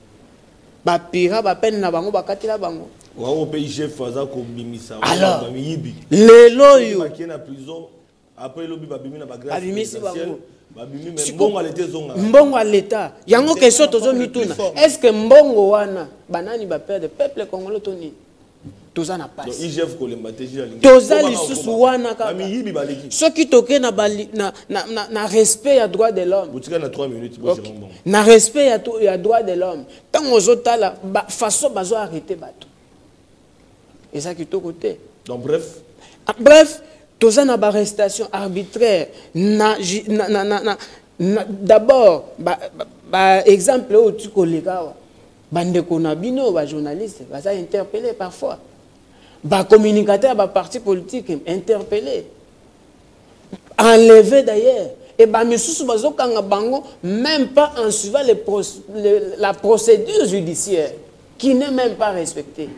Bapira bapene na bango, bakatela bango. Wango mpe IGF aza kobimisa Alors, bamiyibi. Lelo oyo bakie na prison, après elobi babimi na bagrâce. Babimisi bango. Babimi, mais mbongo ya leta ezonga. Mbongo ya leta yango, question tozomituna: est ce que mbongo wana, banani baperdre? Peuple congolais to nini? Toza na Donc pasi. IGF kolemba te, Gilles alingi. Toza Kobanga lisusu kokoma. wana kaka. Bamiyibi baleki. Soki toke na respect ya droit de l'homme, botika na 3 minutes. Ok. Bozela mbongo. Na respect ya droit de l'homme, ntango ozotala façon bazo arrêter bato, eza kitoko te. Donc bref. Ah, bref, toza na baarrestation arbitraire na, ju- na, na, na, na, na d'abord ba exemple oyo ti koleka awa, bandeko na bino bajournaliste baza interpellé parfois, bacommunicateur ya baparti politique interpellé, enlevé d'ailleurs, et bamisusu bazokanga bango même pas en suivant la procédure judiciaire qui n'est même pas respectée.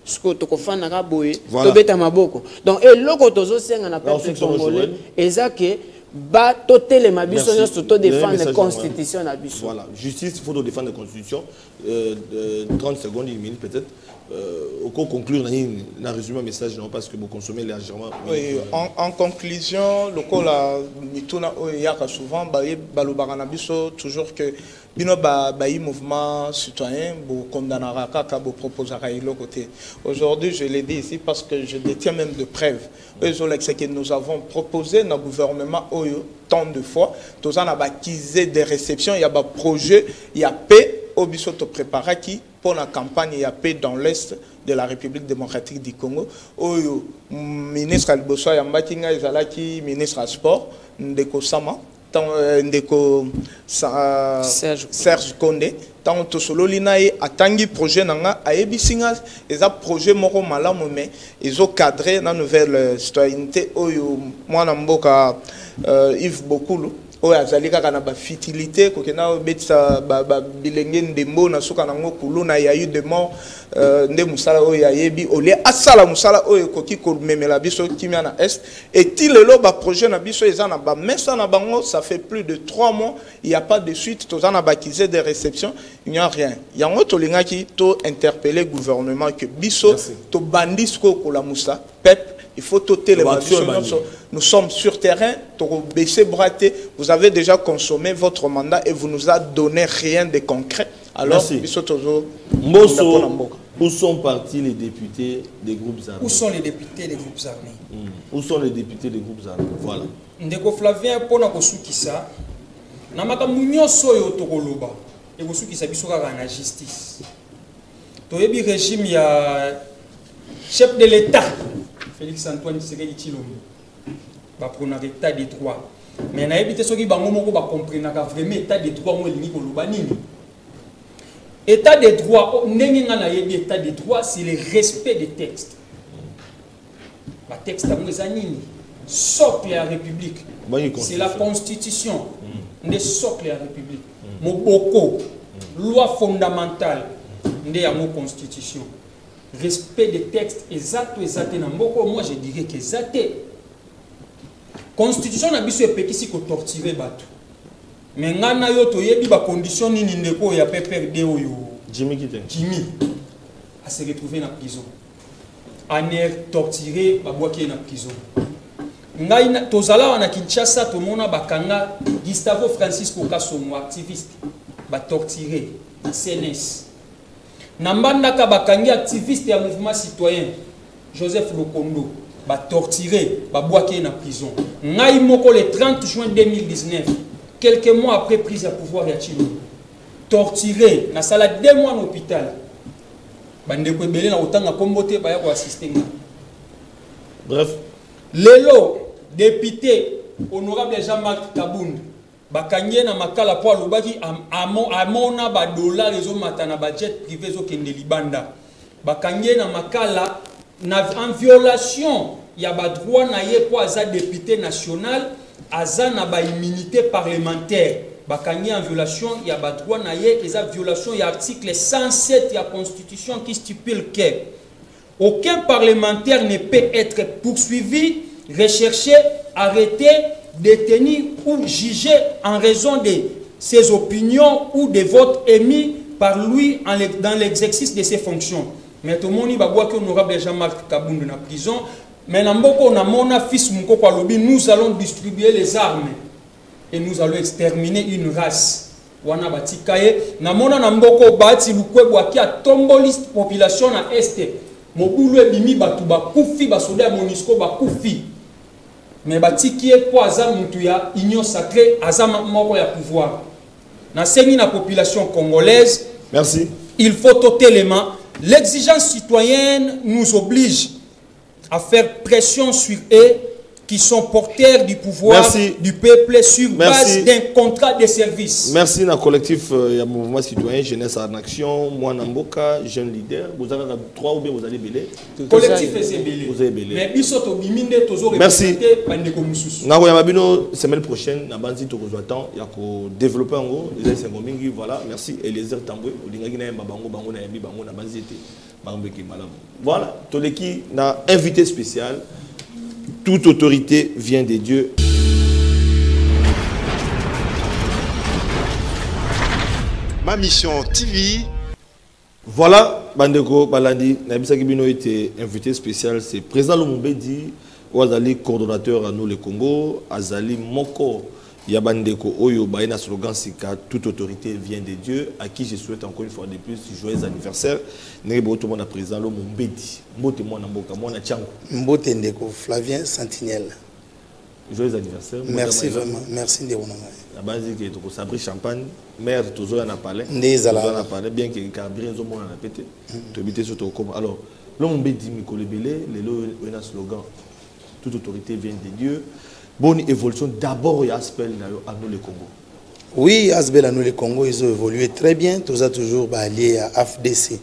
Sikoyo tokofandaka boye? Voilà. Tobeta maboko. Donc eloko tozosenga na peuple Ensuite, on congolais rejoint. eza ke ba totelema biso Merci. nyonso, todéfendre Dernier message. constitution na biso. Voilà, justice, il faut défendre la constitution. 30 secondes, une minute peut-être. Au conclure, na résumé message, non, parce que vous consommez légèrement. Oui, en conclusion, lokola mituna oyo eyaka souvent, baye balobaka na biso toujours que bino bayi mouvement citoyen bokondamnaka kaka, boproposaka eloko te. Aujourd'hui, je l'ai dit ici parce que je détiens même de preuves oyo ezolakisa que nous avons proposé na gouvernement oyo tant de fois. Toza na baaccusé de réception ya baprojet ya paix oyo biso topréparaki mpo na campagne ya paix dans l'est de la République démocratique du Congo. Oyo ministre ya liboso ayambaki ngai ezalaki ministre ya sport, ndeko Sama, ndeko Serge. Serge Konde. Ntango tosololi na ye, atangi projet na nga, ayebisi nga eza projet moko malamu, mais ezocadre na nouvelle citoyenneté oyo mwana mboka Yves Bokulu, oyo azali kaka na bafutilité, kokenda obetisa bilenge ndembo, na suka nango kuluna ya eu de mort, nde mosala oyo ayebi. Olie asala mosala oyo ekoki komemela biso kimia na est. Eti lelo baprojet na biso eza na bamesa na bango, ça fait plus de 3 mois, il y a pas de suite. Toza na baaccusé de réception, il n'y a rien. Yango tolingaki to interpeller gouvernement que biso tobandi sikoyo kolamusa peuple. Il faut totelema Ba-action biso ebandi. nyonso. Nous sommes sur terrain, baissez bras te. Vous avez déjà consommé votre mandat et vous nous a donné rien de concret. Alors, Merci. biso tozo Mboso, mpona mboka. où sont partis les députés des groupes armés? Où sont les députés des groupes armés? Où sont les députés des groupes armés? Voilà. Ndeko Flavien, mpona kosukisa na makambo nyonso oyo tokoloba, ekosukisa biso kaka na justice. Toyebi régime ya chef de l'État Félix Antoine Tshisekedi Tshilombo, baprônaka état de droit, mais nayebi te soki bango moko bacomprenaka vraiment état de droit ngo elingi koloba nini. État de droit, ndenge nga nayebi état de droit, c'est le respect des textes. Batexte yango eza nini? Socle ya République. Bonne C'est la constitution. Constitution nde socle ya République, moboko, loi fondamentale nde yango constitution. Respect des textes eza to eza te na mboka? Moi, je dirais que eza te. Constitution na biso epekisi kotorturer bato, mais ngai na yo toyebi bacondition nini ndeko oyo ya PPRD oyo Jimmy Kitten. Jimmy a se retrouvé na prison, ANR torturé, babwaki ye na prison. Ngai tozala wana na Kinshasa, tomona bakanga Gustavo Francisco Kasongo, activiste, batorturé na CNS. Na Mbandaka, bakangi activiste ya mouvement citoyen Joseph Lokondo, batorturé, babwaki ye na prison. Ngai moko, le 30 juin 2019, quelques mois après prise ya pouvoir ya Tshilombo, torturé, nasala 2 mois na hôpital. Bandeko ebele na kotanga nkombo te baya koassister nga. Bref. Lelo député honorable Jean-Marc Kabund, bakangi ye na Makala mpo alobaki amona badollar ezomata na bajet privé ezokende libanda. Bakangi ye na Makala en violation ya badroit na ye mpo aza député national, aza na baimmunité parlementaire. Bakangi en violation ya badroit na ye. Eza violation ya article 107 ya Constitution qui stipule que aucun parlementaire ne peut être poursuivi, recherché, arrêté, détenu ou jugé en raison de ses opinions ou des votes émis par lui dans l'exercice de ses fonctions. Mais tomoni babwaki honorable Jean-Marc Kabund na prison. Mais na mboka namona fils Mukoko alobi: nous allons distribuer les armes et nous allons exterminer une race. Wana batika ye. Namona na mboka Bahati Lukwebo aki atomboli population na Est, mobulu ebimi, bato bakufi, basoda ya MONUSCO bakufi, mais batiki ye mpo aza mutu ya Union sacrée, aza moko ya pouvoir. Nasengi na population congolaise, Merci. il faut totalement, l'exigence citoyenne nous oblige à faire pression sur eux qui sont porteurs du pouvoir Merci. du peuple sur Merci. base d'un contrat de service. Merci na collectif ya mouvement citoyen Jeunesse en Action, Mwana Mboka, jeune leader. Vous avez trois ou bien vous allez belé? Collectif eza ebele. Vous avez belé. Mais biso tobimi nde tozo Merci. représenter bandeko mosusu. Nakoyamba bino semaine prochaine na banzi, tokozwa temps ya kodévelopper yango, eza esengo mingi. Voilà, merci. Eliezer Tambwe, olingaki nayemba bango, bango nayembi bango na banzi ete bango eke malamu. Voilà, toleki na invité spécial. Toute autorité vient de Dieu. Ma Mission TV. Voilà, bandeko balandi, nayebisaki bino ete invité spécial, c'est président Lumumbedi oyo azali coordonnateur à Nous le Congo, azali moko ya bandeko oyo baye na slogan sika "Toute autorité vient de Dieu", à qui je souhaite encore une fois de plus joyeux anniversaire. Ndenge botomona président Lumumbedi, mbote mwana mboka, mwana Tshangu. Mbote ndeko Flavien Sentinelle. Joyeux anniversaire. Merci vraiment, merci ndeko na ngai. Nabanzi ke tokosabri champagne mare, tozoya na palais. Nde ezalaka. Tozoya na palais, bien que carburant ezomonana pe te, toyebi te so tokokoma. Alors Lumumbedi, mikolo ebele lelo oyo na slogan "Toute autorité vient de Dieu". Bonne évolution d'abord ya ASBL na yo à Nous le Congo? Oui, ASBL à Nous le Congo, ils ont évolué très bien. Toza toujours allié à AFDC.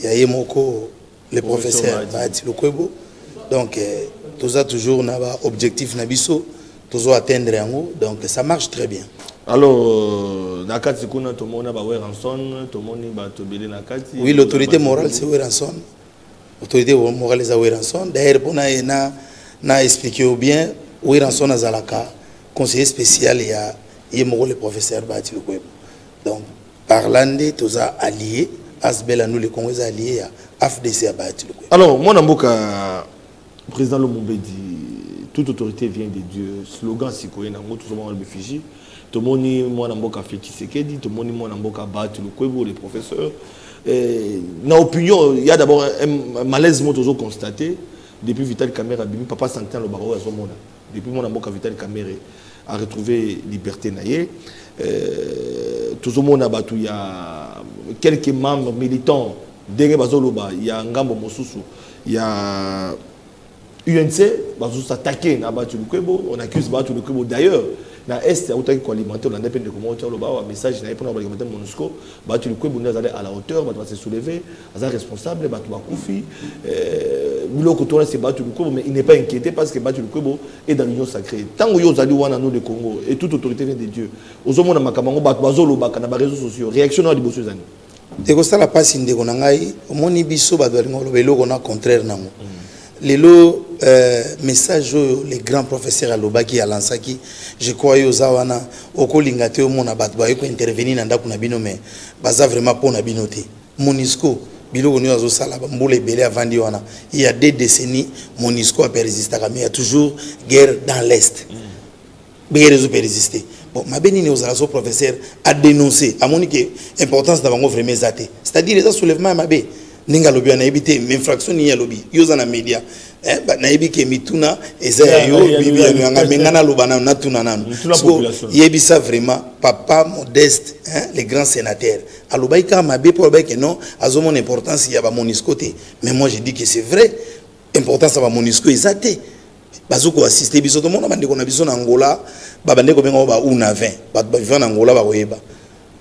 Ya ye moko le Professeur professeur Bahati Lukwebo. Donc, toza toujours na ba objectif na biso, tozo atteindre yango. Donc, ça marche très bien. Alors na kati kuna tomona ba Werrason, tomoni bato ebele na kati. Oui, l'autorité morale, c'est Werrason. L'autorité morale, c'est Werrason. D'ailleurs, pour na expliquer au bien, Werrason azalaka conseiller spécial ya ye moko le professeur Bahati Lukwebo. Donc, par là nde toza allié, ASBL à Nous le Congo eza allié ya AFDC ya Bahati Lukwebo. Alors mwana mboka Président Lomombedi, toute autorité vient de Dieu. Slogan sikoye nango tozomona le tomoni mwana mboka Félix Tshisekedi, tomoni mwana mboka Bahati Lukwebo, les professeurs. Na opinion, il y a d'abord un malaise moko tozo constaté depuis Vital Kamerhe abimi. Papa Santin alobaka oyo azomona depuis mwana mboka Vital Kamerhe a retrouvé liberté na ye. Tozomona bato ya quelques membres militants, ndenge bazoloba, ya ngambo mosusu ya UNC bazos'attaquer na Bahati Lukwebo. On accuse Bahati Lukwebo d'ailleurs na est autaki koalimenter. Olanda mpe ndeko moko ti aloba awa message na ye mpona koalimenter MONUSCO. Bahati Lukwebo nde azali à la hauteur, bato base soulever, aza responsable, bato bakufi, biloko tona, c'est Bahati Lukwebo. Mais il n'est pas inquiété parce que Bahati Lukwebo est dans l'Union sacrée. Ntango yo ozali wana, nous le Congo et toute autorité vient de Dieu, ozomona makambo yango bato bazolobaka na baréseaux sociaux, réaction na liboso ezani? Ekosala mpasi, ndeko na ngai. Omoni, biso bato balinga koloba eloko na contraire nango. Lelo message oyo les grands professeurs alobaki, alansaki, je crois yo oza wana, okolinga te omona bato baye kointervenir na ndako na bino, mais baza vraiment mpo na bino te. MONUSCO, biloko nyonso azosala, bambula ebele avandi wana, il y a 2 décennies MONUSCO apersistaka, mais il y a toujours guerre dans l'Est. Guerre ezopersister. Bon, mabe nini ozala so professeur adénoncer, amoni ke importance na bango vraiment eza te, c'est-à-dire eza soulèvement ya mabe ndenge alobi wana. Nayebi te infraction nini alobi. Yo oza na média, nayebi ke mituna eza ya yo yanga, me nga naloba nano, natuna nano. Yebisa vraiment papa Modeste, hein, le grand sénateur alobaki kaka mabe mpo alobaki ke non, azomona importance ya baMONUSCO te. Mais moi, je dis que c'est vrai, importance ya baMONUSCO eza te. Bazokoassister biso, tomona bandeko na biso na Angola, babande kobenga ba una 20, bato bavivant na Angola bakoyeba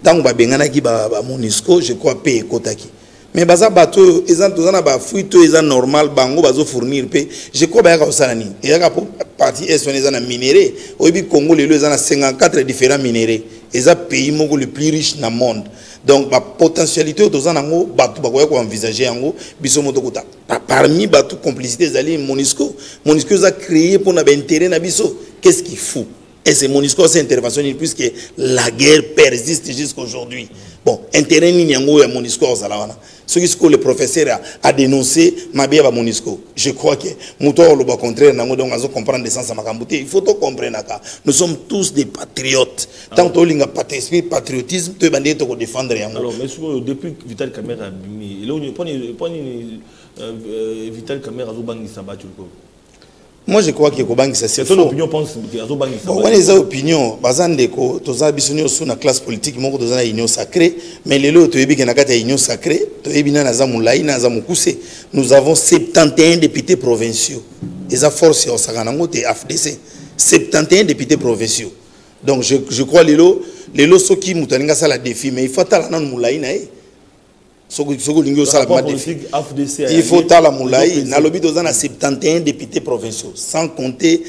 ntango babenganaki baMONUSCO, je crois mpe ekotaki. Mais baza bato oyo eza, toza na bafuite oyo eza normal, bango bazofournir mpe, je crois bayaka kosala nini? Eyaka po partie est wana eza na minerai. Oyebi, Congo lelo eza na 54 différents minerais, eza pays moko le plus riche na monde. Donc bapotentialité oyo toza nango, bato bakoya koenvisage yango. Biso mo tokota parmi bato complicité ezali MONUSCO. MONUSCO eza créé mpona baintérêt na biso. Qu'est-ce qu'il faut? Et c'est MONUSCO, c'est intervention nini, puisque la guerre persiste jusqu'aujourd'hui? Bon, intérêt nini yango ya MONUSCO ozala wana? Soki sikoyo le professeur a dénoncé mabe ya baMONUSCO, je crois que moto oyo aloba contraire nango, donc azo comprendre sens ya makambo te. Il faut tocomprenaka, nous sommes tous des patriotes. Tant tolinga esprit patriotisme, toyeba ndenge tokodéfendre yango. Alors, mais sikoyo, depuis Vital Kamerhe abimi, eloko mpo nini Vital Kamerhe azobangisa bato likolo? Moi, je crois que kobangisa, c'est faux. Opinion pense que azobangisa. Bon, wana eza opinion. Baza ndeko, toza biso nyonso na classe politique moko, toza na Union sacrée. Mais lelo oyo toyebi ke na kati ya Union sacrée, toyebi nani aza molai, nani aza mokuse. Nous avons 71 députés provinciaux, eza force ya kosaka nango te. AFDC, 71 députés provinciaux. Donc je crois lelo soki moto alingi asala défi, mais il faut atala nanu molai na ye. Soki olingi osala défi, il faut tala molai. Nalobi toza na 71 députés provinciaux, sans compter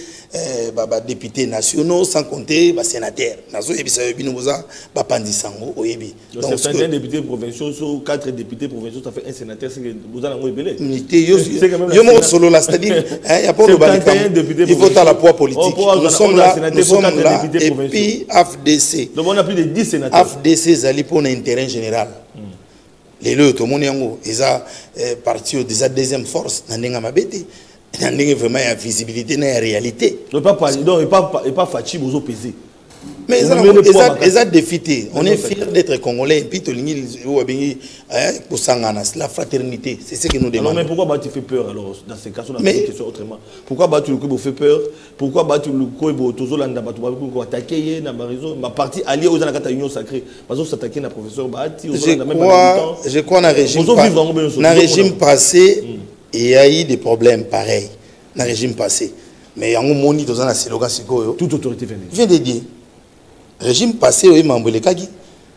badéputés nationaux, sans compter basénateur. Nazoyebisa yo, bino boza bapandisa yango, oyebi. Donc 71 députés provinciaux, sur 4 députés provinciaux, ça fait un sénateur. C'est que boza nango ebele. Te, yo moko solola, c'est-à-dire ya po loba, il faut tala poids politique. Nous sommes là, nous sommes là. Et puis AFDC, donc on a plus de 10 sénateurs. AFDC ezali mpona intérêt général. Lelo oyo tomoni yango eza parti oyo eza deuxième force na ndenge ya mabe te, na ndenge vraiment ya visibilité na ya réalité. Donc epa Fatshi bozopese. Mais eza défi te. On est fier d'être congolais et puis tolingi oyo babengi kosangana, la fraternité, c'est ce que nous demandons. Alors, mais pourquoi Bahati fait peur alors dans ces cas? On a une question autrement: pourquoi Bahati Lukwebo fait peur? Pourquoi Bahati Lukwebo, tozolanda bato bato attaquer ye na baréseau, ma parti allié aux na kati Union sacrée bazo s'attaquer na professeur Bahati? Je crois na régime passé, il y a eu des problèmes pareils na régime passé, mais yango moni toza na slogan sikoyo: toute autorité vient de vient de Dieu. Régime passé oyo mambo elekaki.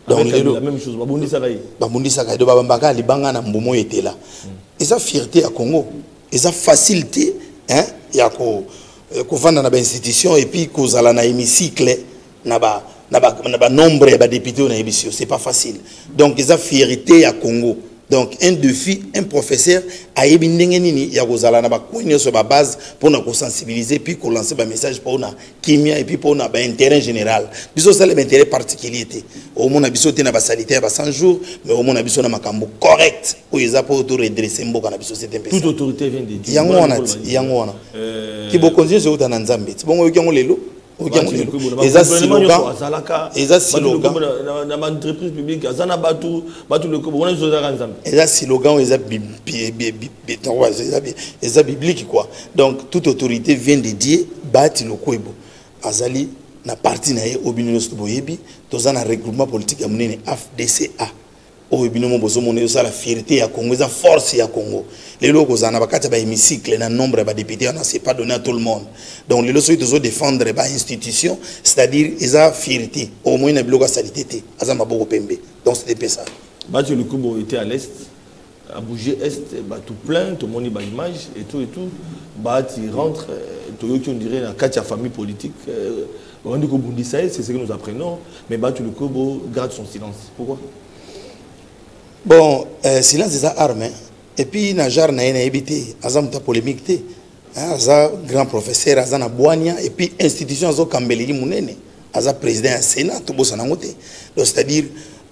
Donc lelo la même chose, babundisaka ye. Babundisaka ye, do babambaka libanga na mbumu oyo etela. Eza fierté ya Congo. Eza facile te, hein, ya kovanda na bainstitution et puis kozala na hémicycle na banombre ya badéputé oyo nayebisi yo. C'est pas facile. Donc eza fierté ya Congo. Donc un défi, un professeur ayebi ndenge nini ya kozala na bacoin nyonso ya babase mpona kosensibiliser, puis kolancer bamessage mpona kimia et puis mpona baintérêt général. Biso osala baintérêt particulier te. Omona biso te na basalité ya ba 100 jours, mais omona biso na makambo correct oyo eza mpo to redresser mboka na biso. C'était mpe Toute autorité vient de Dieu. Yango wana ti, yango wana ki bokonzi nyonso euta na Nzambe ti. Bongo oyoki yango lelo, oyoki yango lelo, eza slogan, eza slogan. Na baentreprise publique aza na bato, bato lokobo wana nyonso ezalaka Nzambe. Eza slogan oyo eza donc, eza biblique quoi. Donc toute autorité vient de Dieu. Bahati Lukwebo azali na parti na ye oyo bino nyonso boyebi. Toza na regroupement politique ya monene, AFDCA, oyo bino mo bozomona ezosala fierté ya Congo, eza force ya Congo. Lelo okozala na bakati ya bahémicycle na nombre ya badéputé wana, c'est pas donné à tout le monde. Donc lelo soki tozodéfendre bainstitution, c'est-à-dire eza fierté. Omoi na biloko asalité te, aza maboko pembe. Donc c'était mpe ça. Bahati Lukwebo était à l'est, a bougé est, bah, tout plein, tout le monde a image et tout et tout. Bahati rentre, toyoki on dirait dans quatre famille politique. On dit que c'est ce que nous apprenons, mais Bahati Lukwebo garde son silence. Pourquoi? Bon, silence eza arme, hein. Et puis na genre na ye nayebi te, aza moto ya polémique te, hein, aza grand professeur, aza na bwania et puis institution azokambeleli monene, aza président ya Sénat, tobosana yango te. Donc c'est-à-dire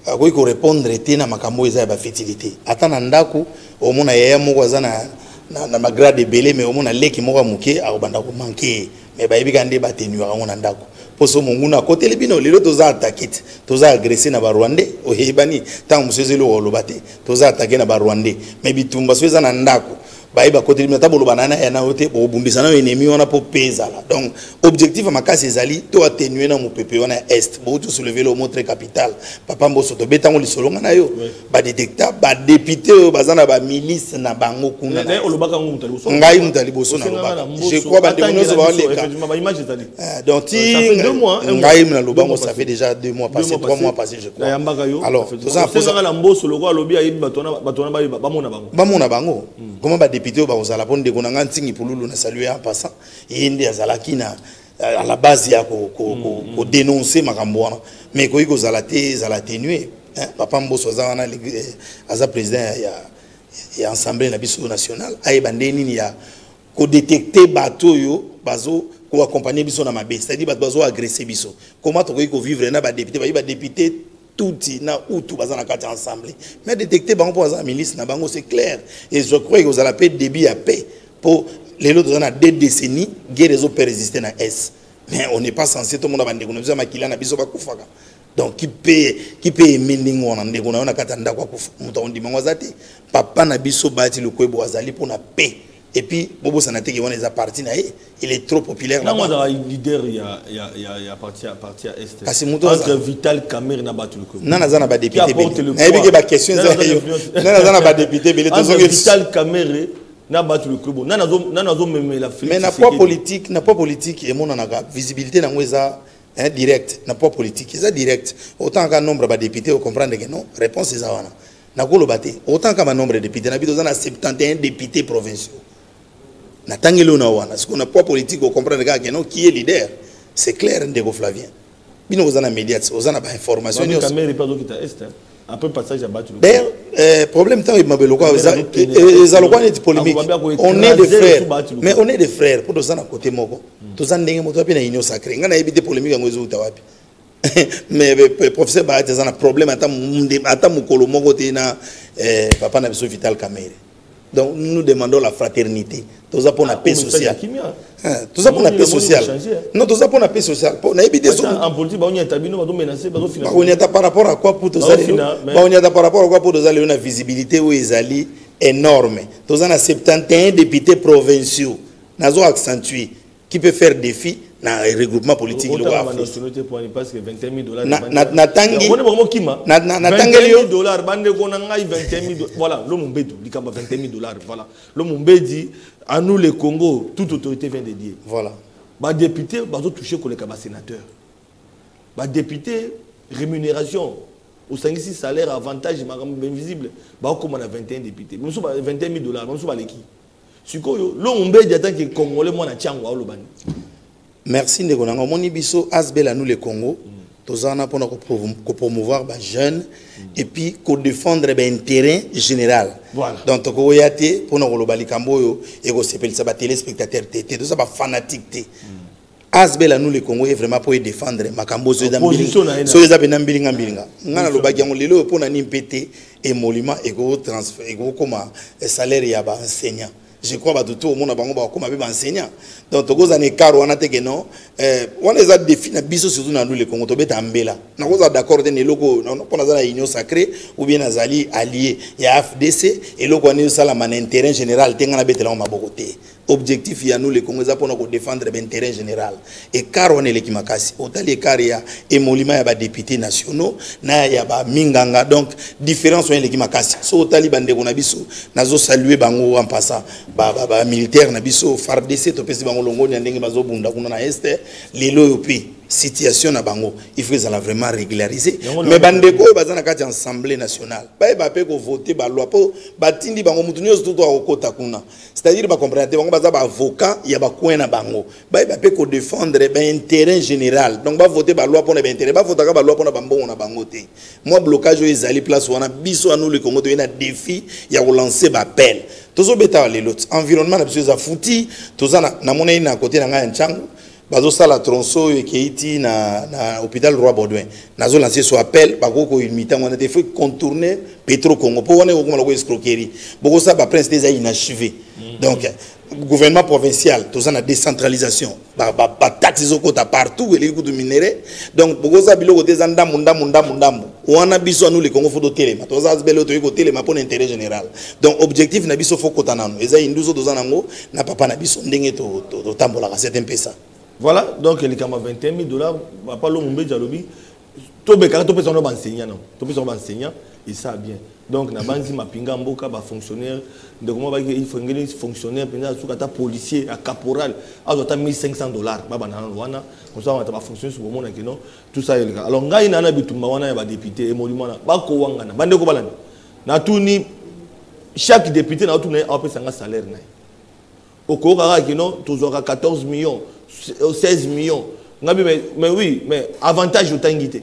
akoki korépondre te na makambo oyo eza ya bafutilité. Ata na ndako omona yaya moko aza na bagrade ebele, mais omona leki moko ya moke akobanda komanquer ye, mais bayebi kaka nde batenuaka yango na ndako. Mpo so monguna akoteli bino, lelo toza attaqué te, toza agressé na Barwandais. Oyebani ntango mosusu eza eloko oloba te, toza attaqué na Barwandais, mais bitumba so eza na ndako, baye bakoteli bino, ata boloba na ya na yo te, bokobundisa na yo ennemi wana mpo pe ezala. Donc objectif ya makasi ezali to atténuer na mopepe wana ya est. Bouti osoulever le mot très capital, papa Mboso, tobetango lisolo nga na yo. Badétecta badéputé oyo baza na bamilice na bango kuna. Na olobaka yango moto ya liboso. Ngai moto ya liboso Osengaka nalobaka. na Mboso, Je crois bandeko nyonso atangela biso, baoleka. Effectivement, baimage ezali. Donc ti Ça fait 2 mois, un ngai mois. naloba Deux ngo mois ça passé. fait déjà 2 mois Deux passé, mois 3 passé. mois passé, je crois. Nayambaka yo. Alors toza na osengaka na Mboso loko alobi ayebi bato wana bamona bango. Bamona bango comment badéputé oyo bakozala mpo ndeko na nga Ntingi Pululu na salue en passant, ye nde azalaki na à la base ya kodénoncer makambo wana, mais ekoki kozala te, ezala atténué, hein. Papa Mboso aza wana, aza président ya Assemblée na biso nationale, ayeba nde nini ya kodétecter bato oyo bazo koaccompagner biso na mabe, c'est-à-dire bato bazo agresser biso. Comment tokoki kovivre na badéputé bayi badéputé tuti na utu baza na kati ya Assemblée? Mais détecter bango mpo baza na milice na bango, c'est clair. Et je crois kozala mpe début ya paix, mpo lelo toza na 2 décennies guerre ezopersister na est, mais on n'est pas censé tomona bandeko na biso ya makila na biso bakufaka. Donc qui peut aimer ndenge wana ndeko na yo na kati ya ndako akufa? Moto akondima yango aza te. Papa na biso Bahati Lukwebo azali mpona paix. Et puis bobosana teke wana eza parti na ye, il est trop populaire Nango là-bas. azalaka leader ya parti ya est. Kasi moto entre Vital Kamerhe na bato Lukwebo. Nani aza na badéputé Qui apporte ebele? le Nayebi poids? ke baquestion Nani eza aza yo. l'influence? Nani aza na badéputé ebele? Entre Tozongi. Vital Kamerhe na bato Lukwebo, nani azomemela Félix Mais na poids Tshisekedi? politique, na poids politique emonanaka, visibilité nango eza, hein, direct. Na poids politique eza direct. Autant ka nombre ya badéputé, ocomprendre ke non, réponse eza wana. Nakoloba te autant ka banombre ya député na biso, toza na 71 députés provinciaux. Natangeli oyo na wana. Sikoyo na poids politique, ocomprendre kaka ke non, qui est leader, c'est clair. Ndeko Flavien, bino oza na média, oza na bainformation Babi nyonso. Kamerhe mpe azokita est, hein. Après passage ya bato Lukwebo. D'ailleurs, problème ntango ebima beloko eza lokwa neti polémique. On est des frères, mais on est des frères mpo toza na côté moko, toza ndenge moto wapi na Union sacrée. Ngai nayebi te polémique yango ezouta wapi, mais professeur Bahati aza na problème ata mokolo moko te na papa na biso Vital Kamerhe. Donc nous demandons la fraternité. Toza mpona paix sociale, toza mpona paix sociale. Non, toza mpona paix sociale. Nayebi te. En politique baonyata bino, bazomenacer, bazofina. Baonyata par rapport à quoi? Po toza lelo, baonyata par rapport à quoi? Po toza lelo na visibilité oyo ezali énorme. Toza na 71 députés provinciaux, nazo accentuer, qui peut faire défi na regroupement politique? Natangi natangeli yo. Dollars, bandeko na ngai, 21 000. Voilà l'homme mbedu likambo 21 000 $. Voilà l'homme mbedi. À nous le Congo, toute autorité vient de Dieu. Voilà. Badéputé bazotoucher koleka basénateur. Badéputé, rémunération osangisi, salaire, avantage, makambo invisible, bakokoma na 21 député mosusu 21 000 $, mosusu baleki. Sikoyo l'homme mbedi, en tant que Congolais, mwana Tshangu, aolobani. Merci ndeko nanga. Omoni biso ASBL À nous le Congo. Toza wana mpona kopromouvoir bajeune et puis kodéfendre baintérêt général. Voilà. Donc tokoya te mpona koloba likambo oyo ekosepelisa batéléspectateur te. Te, toza bafanatique te. ASBL À Nous le Congo est vraiment pour défendre makambo oyo eza Position na ye so eza mpenza mbilinga mbilinga. Ngai nalobaki yango lelo oyo, mpona nini mpe te émolument ekokoma salaire ya baenseignant? Je crois bato to omona bango bakokoma mpe baenseignant. Donc tokozala na écart wana te ke non, wana eza défi na biso, surtout na Nous le Congo. Tobeta mbela, nakozala d'accord te na eloko oyo mpo naza na Union sacrée ou bien nazali allié ya AFDC. Eloko wana ezosalama na intérêt général te, ngai nabetelango maboko te. Objectif ya Nous le Congo eza mpona kodéfendre baintérêt général. Écart wana eleki makasi. Otali écart ya émolument ya badéputé nationaux na ya baminganga, donc différence wana eleki makasi. So otali bandeko na biso, nazosalue bango en passant, bamilitaire na biso FARDC, topesi bango longoni ya ndenge bazobunda kuna na Est. Lelo oyo mpe situation na bango, il faut ezala vraiment régularisé. Mais bandeko oyo baza na kati ya Assemblée nationale, bayeba mpe kovote baloi mpo batindi bango. Mutu nyonso tutu akokota kuna, c'est-à-dire bacomprendre te, bango baza baavocat ya bacoin na bango. Bayeba mpe kodéfendre baintérêt général, donc bavote baloi mpona baintérêt, bavotaka baloi mpona bambongo na bango te. Mwa blocage oyo ezali place wana, biso À Nous le Congo toye na défi ya kolancer baappel. Tozobeta lelo ti environnement na biso eza futi. Toza namonani na kote na ngai ya Ntyango, bazosala tronçon oyo ekei ti na hôpital Roi Baudouin. Nazolancer so appel, bakoki koimita wana te, faut contourner Petro Congo mpo wana ekokoma loko escroquerie. Bokosala baprince te, eza inachevé. Donc gouvernement provincial, toza na décentralisation, bataxe ezokota partout, eleki kutu minerai. Donc bokozala biloko te, eza ndambu ndambu ndambu ndambu wana. Biso À Nous le Congo, faut totelema. Toza ASBL oyo toyei kotelema mpo na intérêt général. Donc objectif na biso, faut kota nano eza induzo toza nango na papa na biso, ndenge totambolaka, c'est un peu ça. Voilà, donc likambo ya 21 000 dollars, papa Lomo Mbeji alobi tobekaka, topesa wana baenseignant, non, topesa wana baenseignant, esa bien. Donc na banzi mapinga mboka, bafonctionnaire, ndeko moko baki ifongeli fonctionnaire mpenza asuka, ata policier ya caporal azwa ata 1500 dollars, babanda nano wana kosa ata bafonctionnaire so bomonaki non, tout ça eleka. Alors ngai na bitumba wana ya badéputé, émolument wana bakowangana. Bandeko balandi, natuni chaque député, naotuna ye aopesanga salaire na ye. Okoyoka kaka kino tozwaka 14 millions, 16 millions. Ngabi mais oui, mais avantage otangi te,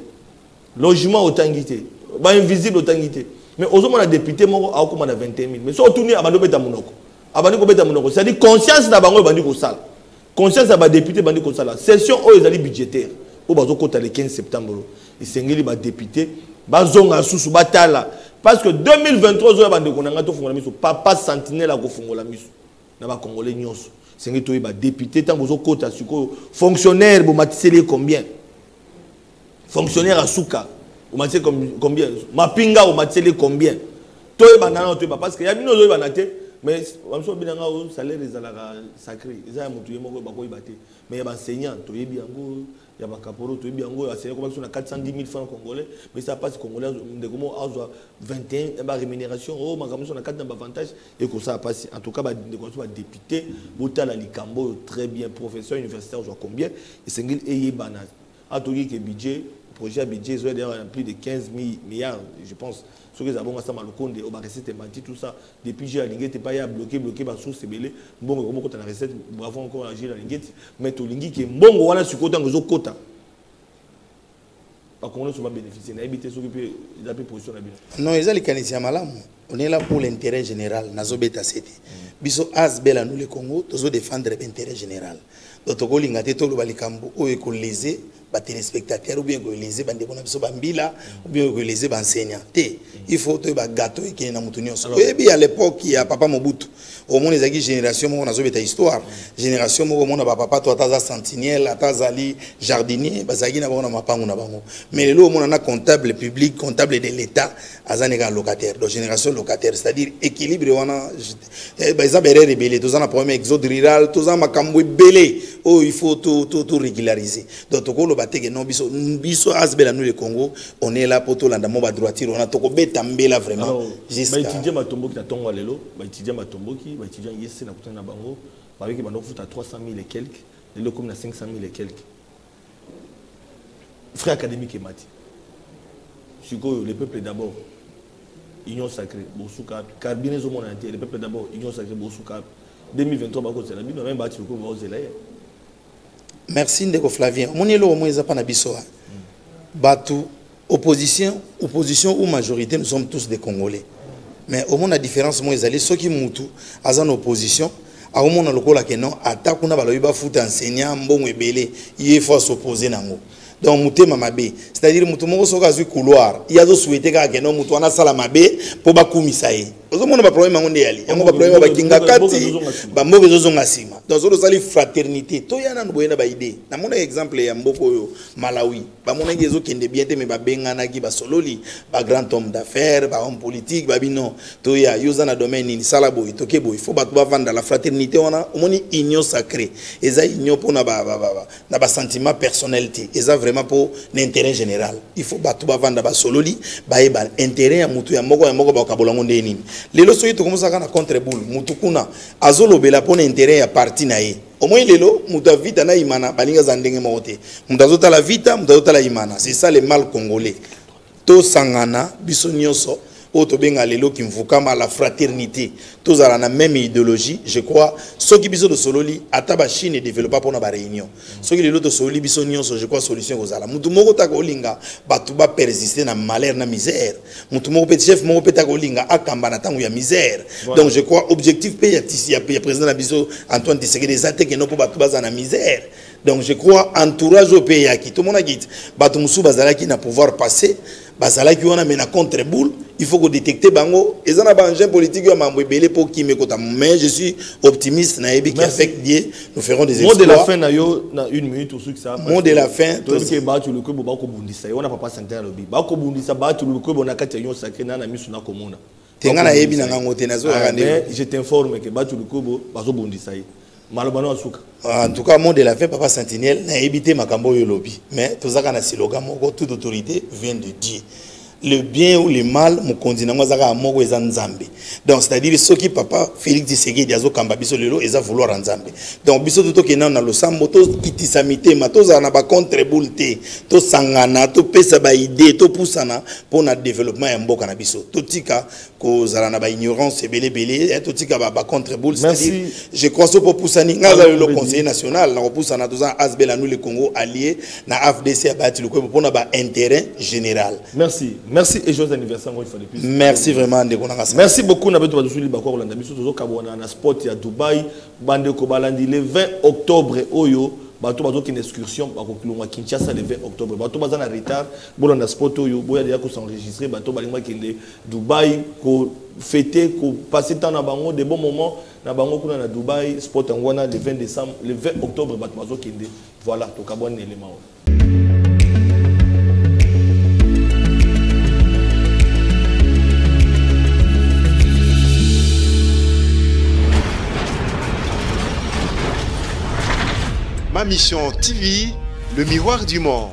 logement otangi te, bainvisible otangi te. Mais ozomona député moko aokóma na 21 000, mais so otuni, abandi obeta monoko, abandi kobeta monoko. C'est-à-dire conscience na bango ebandi kosala, conscience ya badéputé ebandi kosala. Session oyo ezali budgétaire oyo bazokota le 15 septembre, esengeli badéputé bazonga susu batala, parce que 2023 ozoya. Bandeko na ngai, tofungola miso. Papa Sentinelle akofungola miso na bacongolais nyonso. Esengeli toyeba député ntango ozokota sikoyo, fonctionnaire bomatiseli ye combien, fonctionnaire asuka omatiseli combien, mapinga omatiseli combien. Toyeba nano, toyeba, parce que ya bino ozoyebana te. Mais bamosusu babinanga o salaire ezalaka sacré, eza ya motu ye moko, bakoyeba te. Mais ya baenseignant toyebi yango, ya bacaporaux toyebi yango. Enseignant koma biso na 410 000 francs congolais, mais ça passe congolais. Ndeko moko azwa 21 barémunération oyo makambo nyonso na kati na baavantage, ekosala mpasi. En tout cas, bandeko nyonso badéputé, botala likambo oyo très bien. Professeur universitaire ozwa combien? Esengeli eyebana. Atoki ke budget, projet ya budget ezoya d'ailleurs plus de 15 milliards, je pense. Soki eza bongo, asama lokonde oyo barecette emati, tout ça depuis Jules Alingete epai ya bloqué, bloqué basource ebele, mbongo ekomokota na recette. Bravo encore na Jules Alingete. Mais tolingi ke mbongo wana sikoyo ntango ezokota, bakongolais nyonso babénéficie. Nayebi te soki mpe eza mpe position na bino. Non, eza likanisi ya malamu. On est là pour l'intérêt général. Nazobeta sete, biso ASBL À Nous le Congo tozodéfendre l'intérêt général. Donc tokolinga te toloba likambo oyo ekoléser batéléspectateur ou bien ekoléser bandeko na biso bambila ou bien ekoléser baenseignant te. Il faut toyeba gâteau ekende na motu nyonso. Oyebi, à l'époque ya papa Mobutu, omona ezalaki génération moko, nazobeta histoire, génération moko omona bapapa to ata aza sentinelle, ata azali jardinier, bazalaki na bango na mapangu na bango. Mais lelo omona na comptable public, comptable de l'État aza neka locataire. Donc génération locataire, c'est-à-dire équilibre wana eza berere ebele. Toza na problème exode rural, toza makambo ebele oyo il faut to régulariser. Donc tokoloba te ke non, biso ASBL À Nous le Congo, on est là po tolanda mo badroiture wana, tokobeta mbela vraiment. Baétudiant batomboki na ntongo ya lelo. Baétudiant batomboki, baétudiant yese na kutana na bango, babeki bando kofuta 300 000 et quelque, lelo komi na 500 000 et quelque. Frais académique emati. Sikoyo le peuple d'abord, Union sacrée, bosuka carbine ezomonana te. Le peuple d'abord, Union sacrée, bosuka 2023 bakozela bino même bati lokolo bakozela ye. Merci ndeko Flavien. Omoni eloko moko eza mpa na biso wa. Bato opposition, opposition ou majorité, nous sommes tous des Congolais. Mais au moins la différence moi ezali soki mutu aza na opposition, akomona lokola ke non, ata kuna balobi bafuta enseignant mbongo ebele, ye faut s'opposer nango. Donc motema mabe, c'est-à-dire mutu moko soki azwi couloir, ye azosouhaite kaka ke non, mutu wana asala mabe mpo bakumisa ye. Ozomona baproblème yango nde yali yango, baproblème ya bakinga kati, bamboka ezozonga nsima. Donc soki tosali fraternité, toya nanu boye na baidée. Namonaki exemple ya mboka oyo Malawi, bamonaki ezokende bien te, me babenganaki, basololi bagrand homme d'affaires, bahomme politique, babi non, toya, yo oza na domaine nini, sala boye, toke boye. Faut bato bavanda la fraternité wana. Omoni, union sacrée eza union mpona na basentiment personnel te, eza vraiment mpo na intérêt général. Il faut bato bavanda, basololi, bayeba intérêt ya motu ya moko ya moko, bakabola yango nde nini. Lelo soki tokomosaka na contre boule, motu kuna azolobela mpona intérêt ya parti na ye. Omoi lelo moto ya Vita na Imana balingi aza ndenge moko te, moto azotala Vita, moto azotala Imana. C'est ça le mal congolais. Tosangana biso nyonso oyo tobenga lelo kimvukama, la fraternité, tozala na même idéologie. Je crois soki biso tosololi, ata bachine edéveloppa mpona baréunion, soki lelo tosololi biso nyonso, je crois solution ekozala. Mutu moko taka olinga bato bapersiste na malheur, na misère, mutu moko mpe, chef moko mpe taka olinga akamba na ntango ya misère. Donc je crois objectif mpe ya président na biso Antoine Tshisekedi eza te keno mpo bato baza na misère. Donc je crois entourage oyo mpe eyaki, tomonaki ti bato mosusu bazalaki na pouvoir passé, bazalaki wana mais na contre boule. Il faut kodétecte bango, eza na baengin politique ya mambo ebele mpo kimi ekota. Mais je suis optimiste, nayebi qu'avec Dieu nous ferons des Mot de la exploits. fin na yo na une minute, osukisa. Mot de la fin. Toyebi ke Bahati Lukwebo bakobundisa ye wana. Papa Santin alobi bakobundisa Bahati Lukwebo na kati ya union sacrée na miso na komona. Te, nga nayebi na ngango te, nazokaka nde. Mais je t'informe que Bahati Lukwebo bazobundisa ye. Maloba no asuka. En tout cas, mot de la fin, papa Sentinelle, nayebi te makambo oyo olobi, mais tozaka na slogan moko: toute autorité vient de Dieu. Le bien ou le mal, mokonzi nango aza kaka moko, eza Nzambe. Donc c'est à dire soki papa Félix Tshisekedi azokamba biso lelo, eza vouloir ya Nzambe. Donc biso to tokende na losambo, tokitisa mitema, tozala na bacontre boule te, tosangana, topesa baidée, topusana mpona développement ya mboka na biso. Totika kozala na baignorance ebelebele, totika bacontre boule. Merci. Je crois so mpo pusani, ngai aza lelo conseiller national, na kopusana toza ASBL À nous le Congo, allié na AFDC ya Bahati Lukwebo mpona baintérêt général. Merci, merci et joyeux anniversaire encore une fois de plus. Merci vraiment, ndeko nanga. Merci beaucoup na beto bazosuli bakwa kolanda biso. Tozokabwana na sport ya Dubai. Bandeko balandi, le 20 octobre oyo, bato bazokende excursion, bakokilongwa Kinshasa le 20 octobre. Bato baza na retard, bolanda sport oyo, boya deya kosenregistre. Bato balingi bakende Dubai kofêter, kopasser temps na bango, de bons moments na bango kuna na Dubai. Sport yango wana le 20 décembre, le 20 octobre, bato bazokende. Voilà, tokabwani na elema oyo. Ma Mission TV, le miroir du monde.